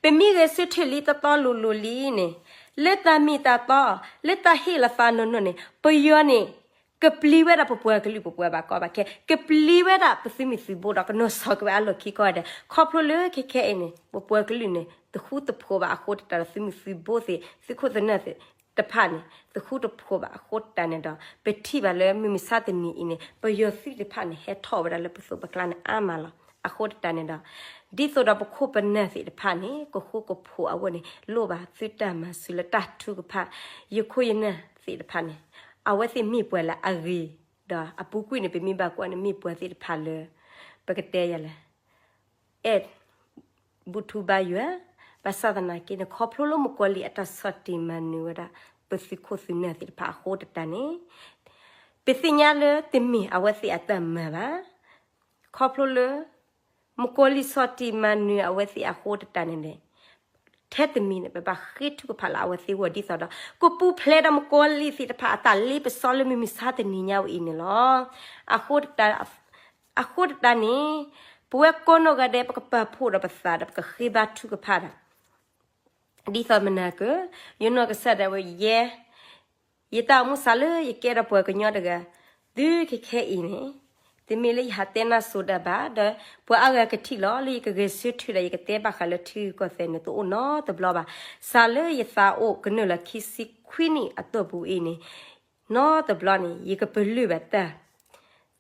ပမ့ၢ်ဂဲၤဆၢထၢၣ်လံတတီလိၤလိၤလံန့ၣ်, လၢတၢ်မ့ၢ်တၢ်တီ, လၢတၢ်ဟ့ၣ်လီၤသးနီၢ်နီၢ်န့ၣ် ပယီၤန့ၣ် ကပျံၤဝဲဒၣ်ပပှၤကလုာ်ပပှၤဘၣ်ကီဘၣ်ခဲ, ကပျံၤဝဲဒၣ်ပသုးမုၢ်သုးဘိဒီးကနီၤဆီၣ်က့ၤဝဲအလီၢ်ခံကိးဂၤဒဲး, ခီဖျိလၢခဲခဲအံၤန့ၣ် ပပှၤကလုာ်န့ၣ် တဃူတဖိးဘၣ်အဃိသတးဒီး သုးမုၢ်သုးဘိသ့ၣ်သုးခိၣ်သုးနၢ်သ့ၣ်တဖၣ်န့ၣ် တဃူတဖိးဘၣ်အဃိသတးန့ၣ်ဒီး ပထံၣ်ဘၣ်လၢမုၢ်မဆါတနံၤအံၤန့ၣ် ပယီၤသုးတဖၣ်န့ၣ် ဟဲထီၣ်ဝဲဒၣ်လၢပသိးပကျါန့ၣ်အါမးလီၤ. အဃိသတးန့ၣ်ဒီး ဒ်သိးဒီးပခိၣ်ပနၢ်သ့ၣ်တဖၣ်န့ၣ် ကဃူကဖိးအဂီၢ်န့ၣ် လိၣ်ဘၣ်သုတၢ်မၤစၢၤလၢတၢ်ထုကဖၣ်, ယခိၣ်ယနၢ်သ့ၣ်တဖၣ်န့ၣ် အဝဲသ့ၣ်မ့ၢ်ပှၤလၢအဂ့ၤ, ဒီးအပူၤကွံာ်န့ၣ် ပမ့ၢ်ဘၣ်ကွၢ်န့ၣ် မ့ၢ်ပှၤသ့ၣ်တဖၣ်လၢ ပကတဲယၤလဲၣ် အဲၣ် ဘူၣ်ထူဘါယွၤ, ဘၣ်ဆၣ်သနာ်က့န့ၣ် ခီဖျိလၢမုၣ်ကီၤလံၢ်အတၢ်ဆီၣ်တံၢ်မၤနၢၤဝဲဒၣ် ပသုးခိၣ်သုးနၢ်သ့ၣ်တဖၣ်အဃိသတးန့ၣ် ပသ့ၣ်ညါလၢတမ့ၢ်အဝဲသ့ၣ်အတၢ်မၤဘၣ်. ခီဖျိလၢ မုၣ်ကီၤလံၢ်ဆီၣ်တံၢ်မၤနၢၤအဝဲသ့ၣ်အဃိသတးန့ၣ်န့ၣ် ထဲတမံၤန့ၣ် ပဘၣ်ဃ့ထုကဖၣ်လၢအဝဲသ့ၣ်အဂီၢ်ဒ်သိးဒီး ကပူၤဖျဲးဒီးမုၣ်ကီၤလံၢ်သ့ၣ်တဖၣ်အတၢ်လ့ပစီလၢမုၢ်မဆါတနံၤညါဝဲအံၤန့ၣ်လီၤ. အဃိသတးန့ၣ် ပဝဲကိးနီၢ်ဂၤဒဲး ပကပာ်ဖှိၣ်ဒီးပသးဒီး ပကဃ့ဘါထုကဖၣ်ဒီး ဒ်သိးမနၤက ယနီၢ်ကစၢ်ဒၣ်ဝဲ ယဲ ယတၢ်အိၣ်မူစးလၢယကဲဒီးပှၤကညီတဂၤ တုၤခဲခဲအံၤန့ၣ် တမ့ၢ်လၢယဟးတဲနၢ်စိၤဒၣ်ဘၣ် ဒီးပှၤအါဂၤကထံၣ်လီၤ လၢယကဂဲၤဆၢထၢၣ်ဒီး ယကတဲဘၣ်ဃးလၢထံဂုၤကီၢ်သဲးန့ၣ် တအိၣ်နီတဘျီဘၣ်. စးလၢယသးအိၣ်ကနုာ်လီၤခံဆံခွံနံၣ်အတီၢ်ပူၤအံၤန့ၣ် နီတဘျီန့ၣ် ယကပလၢၢ်ဘၣ်တၢ်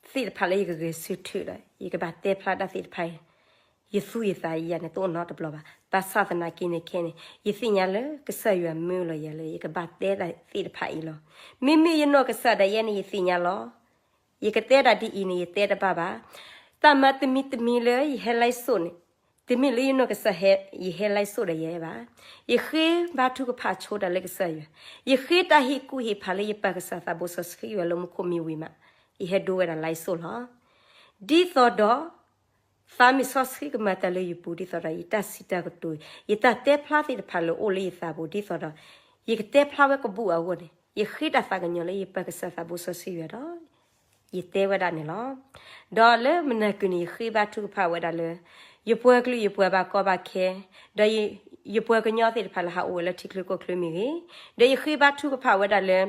သ့ၣ်တဖၣ်လၢယကဂဲၤဆၢထၢၣ်ဒီး ယကဘၣ်တဲဖျါတၢ်သ့ၣ်တဖၣ်အံၤ ယသူယသးယၤန့ၣ် တအိၣ်နီတဘျီဘၣ်. ဘၣ်ဆၣ်သနာ်က့န့ၣ်ခဲန့ၣ် ယသ့ၣ်ညါလၢကစၢ်ယွၤမၢလီၤယၤလၢ ယကဘၣ်တဲတၢ်သ့ၣ်တဖၣ်အံၤလီၤ. မ့မ့ၢ်ယနီၢ်ကစၢ်ဒၣ်ယဲန့ၣ် ယသ့ၣ်ညါလီၤ. ယကတဲဒၣ်ဒ်အံၤန့ၣ် ယတဲတဘၣ်ဘၣ်. တၢ်မၤတမံၤတမံၤလၢယဟဲ live show န့ၣ် တမ့ၢ်လၢယနီၢ်ကစၢ်ဟဲ ယဟဲ live ဆိၣ်ဒီးယဲဘၣ်. ယဃ့ဘါထုကဖၣ်ဆိတၢ်လၢကစၢ်ယွၤ, ယဃ့တၢ်ဟ့ၣ်ကူၣ်ဟ့ၣ်ဖးလၢယပၢ်ကစၢ်သးဘိစီဆှံယွၤလၢမူခိၣ်မံဝံၤမး, ယဟဲဒိဝဲဒၣ် live ဆိၣ်လီၤ. ဒ်သိးဒီး သးမံစီဆှံကမၤတၢ်လၢယပူၤ ဒ်သိးဒီးယတၢ်စံးတၢ်ကတိၤ, ယတၢ်တဲဖျါသ့ၣ်တဖၣ်လၢအိၣ်လၢယသးပူၤ ဒ်သိးဒီး ယကတဲဖျါဝဲကဘူၣ်အဂီၢ်န့ၣ် ယဃ့တၢ်သးကညီၤလၢယပၢ်ကစၢ်သးဘိစီဆှံယွၤဒီး ယတဲဝဲဒၣ်န့ၣ်လီၤ. ဒီးလၢမနၤကုၤန့ၣ် ယဃ့ဘါထုကဖၣ်ဝဲဒၣ်လၢ ယပှၤကလုာ်ယပှၤဘၣ်ကီဘၣ်ခဲ, ဒီးယပှၤကညီသ့ၣ်တဖၣ်လၢဟးအိၣ်ဝဲလၢထံချၢကီၢ်ချၢမ့ၢ်ဂ့ၤ, ဒီးယဃ့ဘါထုကဖၣ်ဝဲဒၣ်လၢ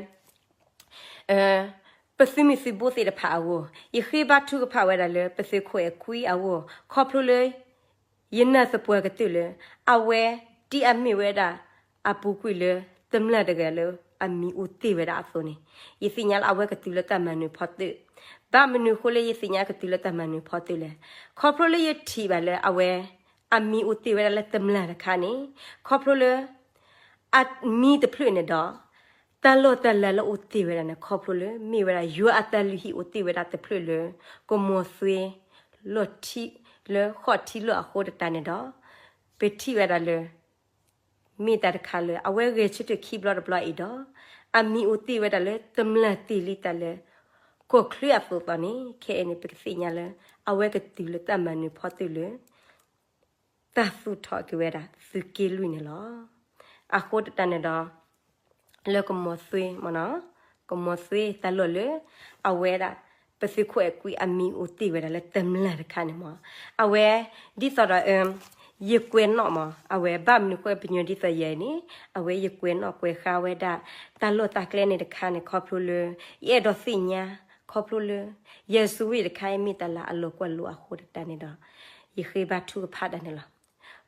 ပသုးမုၢ်သုးဘိသ့ၣ်တဖၣ်အဂီၢ်, ယဃ့ဘါထုကဖၣ်ဝဲဒၣ်လၢပသုးခိၣ်အဲၤကွံအဂီၢ် ခီဖျိလၢ ယနၢ်သပှၢ်ကတၢၢ်လၢ အဝဲဒ်အမ့ၢ်ဝဲဒၣ် အပူၤကွံာ်လၢတမျၢ်တဂၤလၢအမံၤအိၣ်တ့ၢ်ဝဲဒၣ်အသိးန့ၣ်, ယသ့ၣ်ညါလၢအဝဲကတုၤလၢတၢ်မၤနၢၤဖီတၢၣ်. ဘၣ်မနုၤအဃိလၢယသ့ၣ်ညါကတုၤလၢတၢ်မၤနၢၤဖီတၢၣ်လဲၣ်. ခီဖျိလၢယထံၣ်ဘၣ်လၢအဝဲ အမံၤအိၣ်တ့ၢ်ဝဲဒၣ်လၢတမျၢ်တခါန့ၣ်, ခီဖျိလၢ အမံၤတဖျၢၣ်န့ၣ်ဒီး တၢ်လီၢ်တၢ်လၤလၢအိၣ်တ့ၢ်ဝဲဒၣ်န့ၣ် ခီဖျိလၢ မ့ၢ်ဝဲဒၣ်ယွၤအတၢ်လုၢ်ဟံၣ်အိၣ်တ့ၢ်ဝဲဒၣ်တဖျၢၣ်လၢ ကမီၤသွ့ လီၢ်ထံ လၢဃီၣ်ထံလီၢ်အဃိသတးန့ၣ်ဒီး ပထံၣ်ဝဲဒၣ်လၢ မ့ၢ်တၢ်တခါလၢ အဝဲဂဲၤဆၢထၢၣ်ခံဘျီတဘျီအံၤဒီး အမံၤအိၣ်တ့ၢ်ဝဲဒၣ်လၢတမျၢ်တ့ၢ်လံတၢ်လၢ ကီၢ်ချၢအသိးသိးန့ၣ် ခဲအံၤန့ၣ် ပကသ့ၣ်ညါလၢ အဝဲကတုၤလၢတၢ်မၤနၢၤဖီတၢၣ်လၢ တၢ်သူၣ်ထီၣ်က့ၤဝဲဒၣ်သုးက့လွံၢ်န့ၣ်လီၤ. အဃိသတးန့ၣ်ဒီး လၢကမီၤသွ့မ့ၢ်နီၤ, ကမီၤသွ့တၢ်လီၢ်လၢ အဝဲဒၣ် ပသုးခိၣ်အဲၤကွံအမံၤအိၣ်တ့ၢ်ဝဲဒၣ်လၢတမျၢ်တခါန့ၣ်မ့ၢ်, အဝဲ ဒ်သိးဒီး ယကွဲးနီၣ်မ့ၢ် အဝဲဘၣ်မနုၤဃိပညီဒ်သိးယဲအံၤန့ၣ် အဝဲယကွဲးနီၣ်ကွဲးဃါဝဲဒၣ် တၢ်လီၢ်တၢ်ကျဲန့ၣ်တခါန့ၣ် ခီဖျိလၢ ယအဲၣ်ဒိးသ့ၣ်ညါ ခီဖျိလၢ ယဲၢ်စူဝ့ၣ်တခါအံၤမ့ၢ်တၢ်လၢအလီၤကွၢ်လိအဃိသတးန့ၣ်ဒီး ယဃ့ဘါထုကဖၣ်ဒၣ်န့ၣ်လီၤ.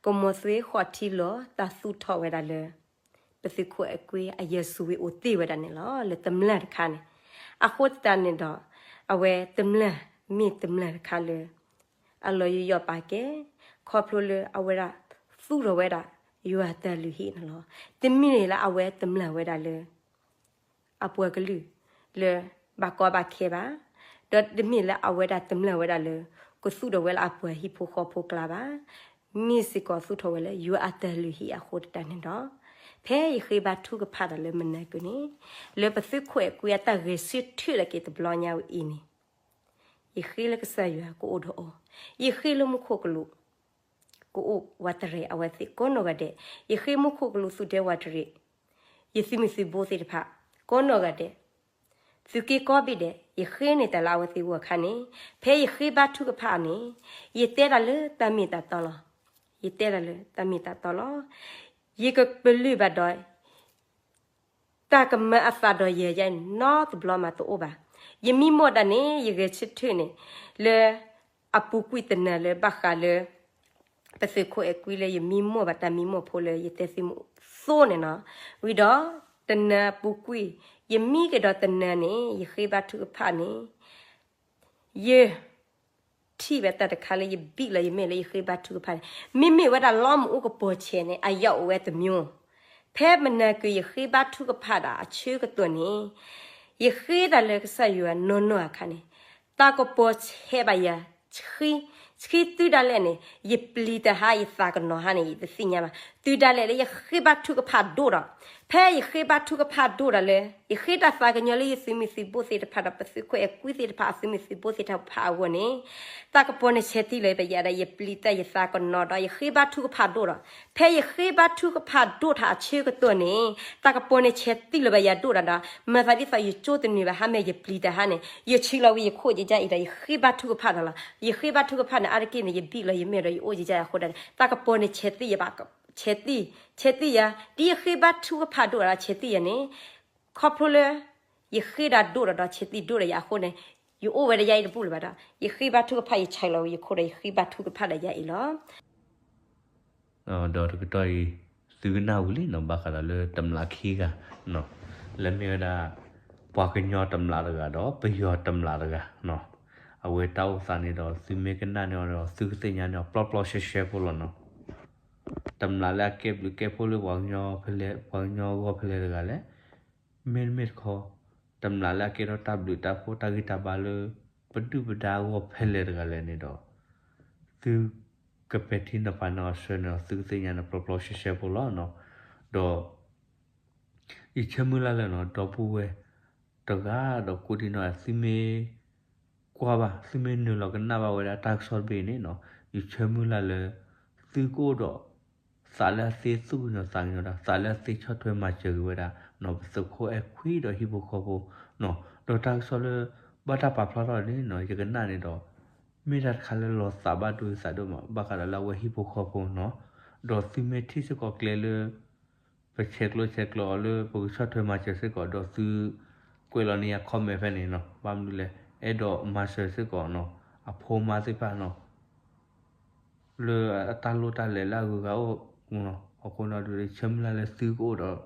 ကမီၤသွ့ဃီၣ်ထံလီၢ်တၢ်သူၣ်ထီၣ်ဝဲဒၣ်လၢ ပသုးခိၣ်အဲၤကွံအယဲၢ်စူဝ့ၣ်အိၣ်တ့ၢ်ဝဲဒၣ်န့ၣ်လီၤ လၢတမျၢ်တခါန့ၣ်, အဃိသတးန့ၣ်ဒီး အဝဲတမျၢ်မ့ၢ်တမျၢ်တခါလၢ အလီၤယိယီၣ်ပာ်ကဲ ခီဖျိလၢအဝဲဒၣ် သူၣ်ထီၣ်ဝဲဒၣ် ယွၤတၢ်လုၢ်ဟံၣ်န့ၣ်လီၤ. တမ့ၢ်လၢအဝဲတမျၢ်ဝဲဒၣ်လၢ အပှၤကလုာ်လၢ ဘၣ်ကီဘၣ်ခဲဘၣ်, ဒီးတမ့ၢ်လၢအဝဲဒၣ်တမျၢ်ဝဲဒၣ်လၢ ကသူၣ်ထီၣ်ဝဲလၢအပှၤဟံၣ်ဖိဃီဖိကျါဘၣ်. မ့ၢ်စ့ၢ်ကီးသူၣ်ထီၣ်ဝဲလၢယွၤအတၢ်လုၢ်ဟံၣ်အဃိသတးန့ၣ်ဒီး ဖဲယဃ့ဘါထုကဖၣ်တၢ်လၢမနၤကုၤန့ၣ် လၢပသုးခိၣ်အဲၤကွံအတၢ်ဂဲၤဆၢထၢၣ်လၢက့ၤတဘျီညါဝဲအံၤန့ၣ် ယဃ့လၢကစၢ်ယွၤကအိၣ်ဒီးအီၤ, ယဃ့လၢမူခိၣ်ကလူး ကအိၣ်ဝးတရံးအဝဲသ့ၣ်ကိးနီၢ်ဂၤဒဲး, ယဃ့မူခိၣ်ကလူးသူၣ်ဒဲဝးတရံး, ယသုးမုၢ်သုးဘိသ့ၣ်တဖၣ် ကိးနီၢ်ဂၤဒဲး, သုးက့ကိးဘ့ၣ်ဒဲး ယဃ့န့ၢ်တၢ်လၢအဝဲသ့ၣ်ဂီၢ်အခါန့ၣ် ဖဲယဃ့ဘါထုကဖၣ်န့ၣ် ယတဲတၢ်လၢတၢ်မ့ၢ်တၢ်တီလီၤ. ယတဲတၢ်လၢတၢ်မ့ၢ်တၢ်တီလီၤ. ယကပလၢၢ်ဘၣ်ဒီး တၢ်ကမၤအသးဒီးယဲယဲနီတဘျီမးတအိၣ်ဘၣ်. ယမံမီၢ်တၢ်န့ၣ် ယဂဲၤဆၢထၢၣ်န့ၣ် လၢအပူၤကွံာ်တနၤလၢဘၣ်ဃးလၢ ပသုးခိၣ်အဲၤကွံလၢယမံမီၢ်ဘၣ်တၢ်မံမီၢ်ဖိလၢယတဲသုးမုၢ်သိန့ၣ်နီၤ. ဝံၤဒီးတနၤပူၤကွံာ် ယမံက့ၤဒီးတနၤန့ၣ် ယဃ့ဘါထုကဖၣ်န့ၣ် ယ ထံၣ်ဝဲတၢ်တခါလၢယဘံၣ်လီၤယမဲာ်လၢယဃ့ဘါထုကဖၣ်န့ၣ် မ့မ့ၢ်ဝဲဒၣ်လီမူးအိၣ်ကပီၤဆဲးန့ၣ် အယၢ်အိၣ်ဝဲတမံၤ, ဖဲမနၤကုၤယဃ့ဘါထုကဖၣ်ဒၣ်အဆၢကတီၢ်န့ၣ် ယဃ့တၢ်လၢကစၢ်ယွၤနီၢ်နီၢ်အခါန့ၣ် တၢ်ကပီၤဆဲးဘၣ်ယၤ ဆှံတုၤဒၣ်လဲာ်န့ၣ် ယပျံၤတၢ်ဟါ ယသးကနီၤဟါန့ၣ် ယတသ့ၣ်ညါဘၣ်. တုၤဒၣ်လဲာ်လၢယဃ့ဘါထုကဖၣ်ဒိၣ်ဒီး ဖဲယဃ့ဘါထုကဖၣ်ဒိၣ်ဒီးလၢ ယဃ့တၢ်သးကညီၤလၢယသုးမုၢ်သုးဘိသ့ၣ်တဖၣ်ဒီး ပသုးခိၣ်အဲၤကွံသ့ၣ်တဖၣ်အသုးမုၢ်သုးဘိသ့ၣ်တဖၣ်အဂီၢ်န့ၣ် တၢ်ကပီၤန့ၣ်ဆဲးတံၢ်လီၤဘၣ်ယၤဒီး ယပျံၤတၢ်ယသးကနီၤဒီး ယဃ့ဘါထုကဖၣ်ဒိၣ်ဒီး ဖဲယဃ့ဘါထုကဖၣ်ဒိၣ်ထီၣ်အဆၢကတီၢ်န့ၣ် တၢ်ကပီၤန့ၣ်ဆဲးတံၢ်လီၤဘၣ်ယၤဒိၣ်ဒီးဒီး မၤသးဒ်သိးယကၠိတနုာ်ဘၣ် ဟါမ့ၢ်ယပျံၤတၢ်ဟါန့ၣ် ယဆံးလီၤဝံၤယခိၣ်ယကါအံၤဒီး ယဃ့ဘါထုကဖၣ်ဒီးလီၤ. ယဃ့ဘါထုကဖၣ်န့ၣ် အါတက့ၢ်န့ၣ် ယဘံၣ်လီၤယမဲာ်ဒီးယအိၣ်ယကါအဃိဒီး တၢ်ကပီၤန့ၣ်ဆဲးတံၢ်ယၤဘၣ် ဆဲးတံၢ် ဆဲးတံၢ်ယၤ ဒ်ယဃ့ဘါထုကဖၣ်ဒိၣ်ဒီးဆဲးတံၢ်ယၤန့ၣ် ခီဖျိလၢ ယဃ့ဒၣ်ဒိၣ်ဒီးဒီးဆဲးတံၢ်ဒိၣ်ဒီးယၤအဃိန့ၣ် ယအိၣ်ဝဲဒၣ်ယၤအံၤတဘူၣ်လၢၤဘၣ်ဒီး ယဃ့ဘါထုကဖၣ်ယဆံးလီၤဝံၤယခိၣ်ဒီးယဃ့ဘါထုကဖၣ်ဒီးယၤအံၤလီၤ. ဒီးတကတီၢ်အံၤ သုကနၣ်ဝံၤလံနီၤ ဘၣ်ဃးဒီးလၢတမျးခံဂၤ လၢမ့ၢ်ဝဲဒၣ် ပှၤကညီတမျးတဂၤဒီး ပယီၤတမျးတဂၤနီၤ အဝဲတၢ်အိၣ်သးန့ၣ်ဒီး သုမ့ၢ်ကနၣ်န့ၣ်ဒီး သုကသ့ၣ်ညါန့ၣ် ပျီပျီရှဲရှဲဖိလီၤနီၤ. တမျးလၢအကဲဘျုးကဲဖှိၣ်လၢပှၤကညီဖဲလဲၣ် ပှၤကညီအဂီၢ်ဖဲလဲၣ်တဂၤလဲၣ် မ့တမ့ၢ်တခီ တမျးလၢအကဲထီၣ်တၢ်ဘျုးတၢ်ဖှိၣ်တၢ်ဂံၢ်တၢ်ဘါလၢ ပဒုၣ်ပဒါအဂီၢ်ဖဲလဲၣ်တဂၤလဲၣ်န့ၣ်ဒီး သု ကပဲာ်ထံနီၤဖးန့ၢ်အီၤဆၢန့ၣ်ဒီး သုကသ့ၣ်ညါန့ၣ် ပျီပျီရှဲရှဲဖိလီၤနီၤ. ဒီး ယဆၢမုၢ်လၢ်လၢနီၤ ဒီပုၢ်ဝဲၢ်တဂၤဒီးကိးဒံနီၤ သုမ့ၢ်ကွၢ်ဘၣ် သုမ့ၢ်နုာ်လီၤကနၣ်ဘၣ်ဝဲဒၣ်တၢ်ကစီၣ်တဘ့ၣ်န့ၣ်နီၤ, ယဆၢမုၢ်လၢ်လၢ သုကအိၣ်ဒီး သးလၢအသ့သူၣ်ကညီၤသးကညီၤဒီး သးလၢအသ့ဆီၣ်ထွဲမၤစၢၤက့ၤဝဲဒၣ်နီၤ ပသုးခိၣ်အဲၣ်ခွံဒီးဟံၣ်ဖိဃီဖိနီၤ. ဒီးတၢ်ကစီၣ်လၢ ဘၣ်တၢ်ပာ်ဖျါထီၣ်န့ၣ်နီၤ ယကနၣ်န့ၣ်ဒီး မ့ၢ်တၢ်တခါလၢလီၤသးဘၣ်ဒိသးဒိၣ်မး ဘၣ်ဃးဒီးလၢအဝဲဟံၣ်ဖိဃီဖိနီၤ. ဒီးသုမ့ၢ်ထံၣ်စ့ၢ်ကီးကျဲလၢ ပဆဲးကျိးဆဲးကျိးအီၤလၢပကဆီၣ်ထွဲမၤစၢၤစ့ၢ်ကီး ဒီးသုကွဲးလီၤန့ၢ်ယၤ comment ဖဲန့ၣ်နီၤ, ဘၣ်မနုၤလဲၣ် အဲၣ်ဒိးမၤစၢၤစ့ၢ်ကီးနီၤ အဖိမါသ့ၣ်တဖၣ်နီၤ လၢအတၢ်လိၣ်တၢ်လဲၤလၢအဂုၤအဂၤအိၣ်နီၤ. အဃိန့ၣ်ဒီး ယဆၢမုၢ်လၢ်လၢသုကအိၣ်ဒီး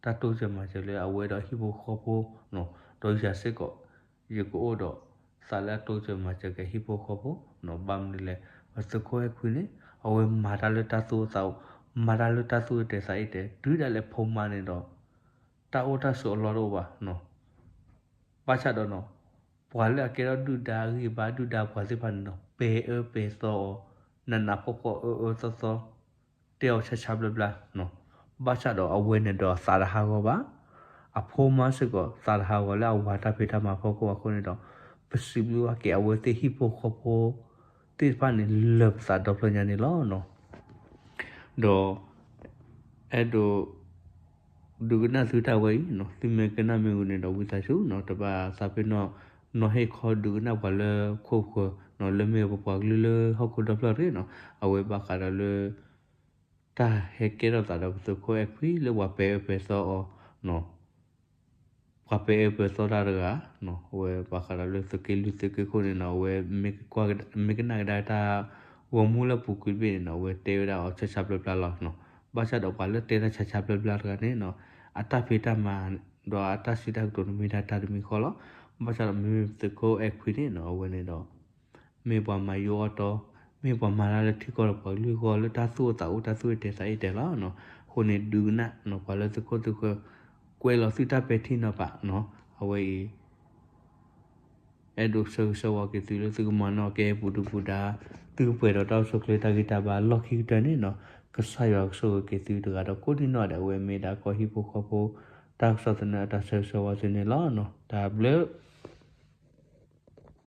တၢ်တိစၢၤမၤစၢၤလၢအဝဲဒီးဟံၣ်ဖိဃီဖိနီၤ, ဒီးယၤစ့ၢ်ကီး ယကအိၣ်ဒီး သးလၢအတိစၢၤမၤစၢၤက့ၤဟံၣ်ဖိဃီဖိနီၤ. ဘၣ်မနုၤလဲၣ် ပသုးခိၣ်အဲၣ်ခွံန့ၣ် အဝဲမၤတၢ်လၢတၢ်သူၣ်အိၣ်သးအိၣ်, မၤတၢ်လၢတၢ်သူၣ်အတဲာ်သးအတဲာ်, တုၤဒၣ်လဲာ်ဖိမါန့ၣ်ဒီး တၢ်အိၣ်တၢ်ဆိးအလီၢ်တအိၣ်ဘၣ်နီၤ. ဘၣ်ဆၣ်ဒီးနီၤ ပှၤလၢအကဲထီၣ်ဒုၣ်ဒါအဂံၢ်ဘါ ဒုၣ်ဒါပှၤသ့ၣ်တဖၣ်န့ၣ်နီၤ ပဲာ်အၢပဲာ်သီအီၤ, နးနးဖှီၣ်ဖှီၣ်အၢအၢသီသီ တဲအီၤဆါဆါဘျါဘျါနီၤ. ဘၣ်ဆၣ်ဒီးအဝဲန့ၣ်ဒီးသးတဟးဂီၤဘၣ်. အဖိမါစ့ၢ်ကီး သးတဟးဂီၤလၢအဝၤတၢ်ဖံးတၢ်မၤအဖီခိၣ်အဃိန့ၣ်ဒီး ပစံးဘျုးဘၣ်က့ၤအဝဲသ့ၣ်ဟံၣ်ဖိဃီဖိသ့ၣ်တဖၣ်န့ၣ် လၢပသးဒီဖျၢၣ်ညါန့ၣ်လီၤနီၤ. ဒီး အဲၣ်ဒိး ဒုးကနၣ်သုတၢ်ဝဲအံၤနီၤ, သုမ့ၢ်ကနၣ်မ့ၢ်ဂ့ၤန့ၣ်ဒီး ဝံသးစူၤနီၤ တဘၣ်သးပ့ၤနီၣ် နီၤဟ့ၣ်ခီဒုးကနၣ်ပှၤလၢခိၣ်ဃၢၤနီၤ, လၢမ့ၢ်ပပှၤကလုာ်လၢဟီၣ်ခိၣ်ဒီဖျၢၣ်တဂ့ၤနီၤ, အဝဲဘၣ်ဃးဒီးလၢ တၢ်ဟဲကဲထီၣ်သးဒီးပသုးခိၣ်အဲၣ်ခွံလၢပှၤပဲာ်အၢပဲာ်သီအီၤနီၤ ပှၤပဲာ်အၢပဲာ်သီတၢ်တဂၤနီၤ, အဝဲဘၣ်ဃးဒီးလၢသုးက့လွံၢ်သုးက့ခိၣ်န့ၣ်နီၤ, အဝဲ မ့ၢ်ကနၣ်ကဒါတၢ်ဂီၤမူလၢပူၤကွံာ်တဘ့ၣ်န့ၣ်နီၤ, အဝဲတဲဝဲဒၣ်အီၤဆါဆါဘျါဘျါလီၤနီၤ. ဘၣ်ဆၣ်ဒီးပှၤလၢတဲတၢ်ဆါဆါဘျါဘျါတဂၤန့ၣ်နီၤ, အတၢ်ဖံးတၢ်မၤ ဒီးအတၢ်စံးတၢ်ကတိၤန့ၣ်မ့ၢ်ဒၣ်တၢ်တမံၤဃီလီၤ. ဘၣ်ဆၣ်ဒီးမ့မ့ၢ်ပသုးခိၣ်အဲၣ်ခွံန့ၣ်နီၤ, အဝဲန့ၣ်ဒီး မ့ၢ်ပှၤမၤယိအီၣ်တီ, မ့ၢ်ပှၤမၤတၢ်လၢထံကီၢ်ဒီးပှၤကလုာ်အဂီၢ် လၢတၢ်သူၣ်အိၣ်သးအိၣ် တၢ်သူၣ်အတဲာ်သးအတဲာ်လီၤနီၤ. အဃိန့ၣ် ဒုးကနၣ်နီၤ ပှၤလၢသုးခိၣ်သုးဃၢၤ ကွဲးလီၤသုတၢ်ပဲာ်ထံနီၤဖးနီၤ, အဝဲအံၤ အဲၣ်ဒိးဆၢဂ့ၤဆၢဝါက့ၤသုလၢသုကမၤနၢၤက့ၤပူၤဒုပူၤဒါ, သုကပှဲၤဒီးတၢ်အိၣ်ဆူၣ်အိၣ်ချ့တၢ်ဂံၢ်တၢ်ဘါလီၢ်ခံကတၢၢ်န့ၣ်နီၤ, ကစၢ်ယွၤကဆိၣ်ဂ့ၤက့ၤသုတဂၤဒီးကိးဒံနီၢ်ဒဲး အဝဲမ့ၢ်ဒၣ်ကီၢ်ဟံၣ်ဖိဃီဖိ တၢ်ကစီၣ်သနၢၣ်အတၢ်ဆၢဂ့ၤဆၢဝါသုန့ၣ်လီၤနီၤ. တၢ်ဘျုး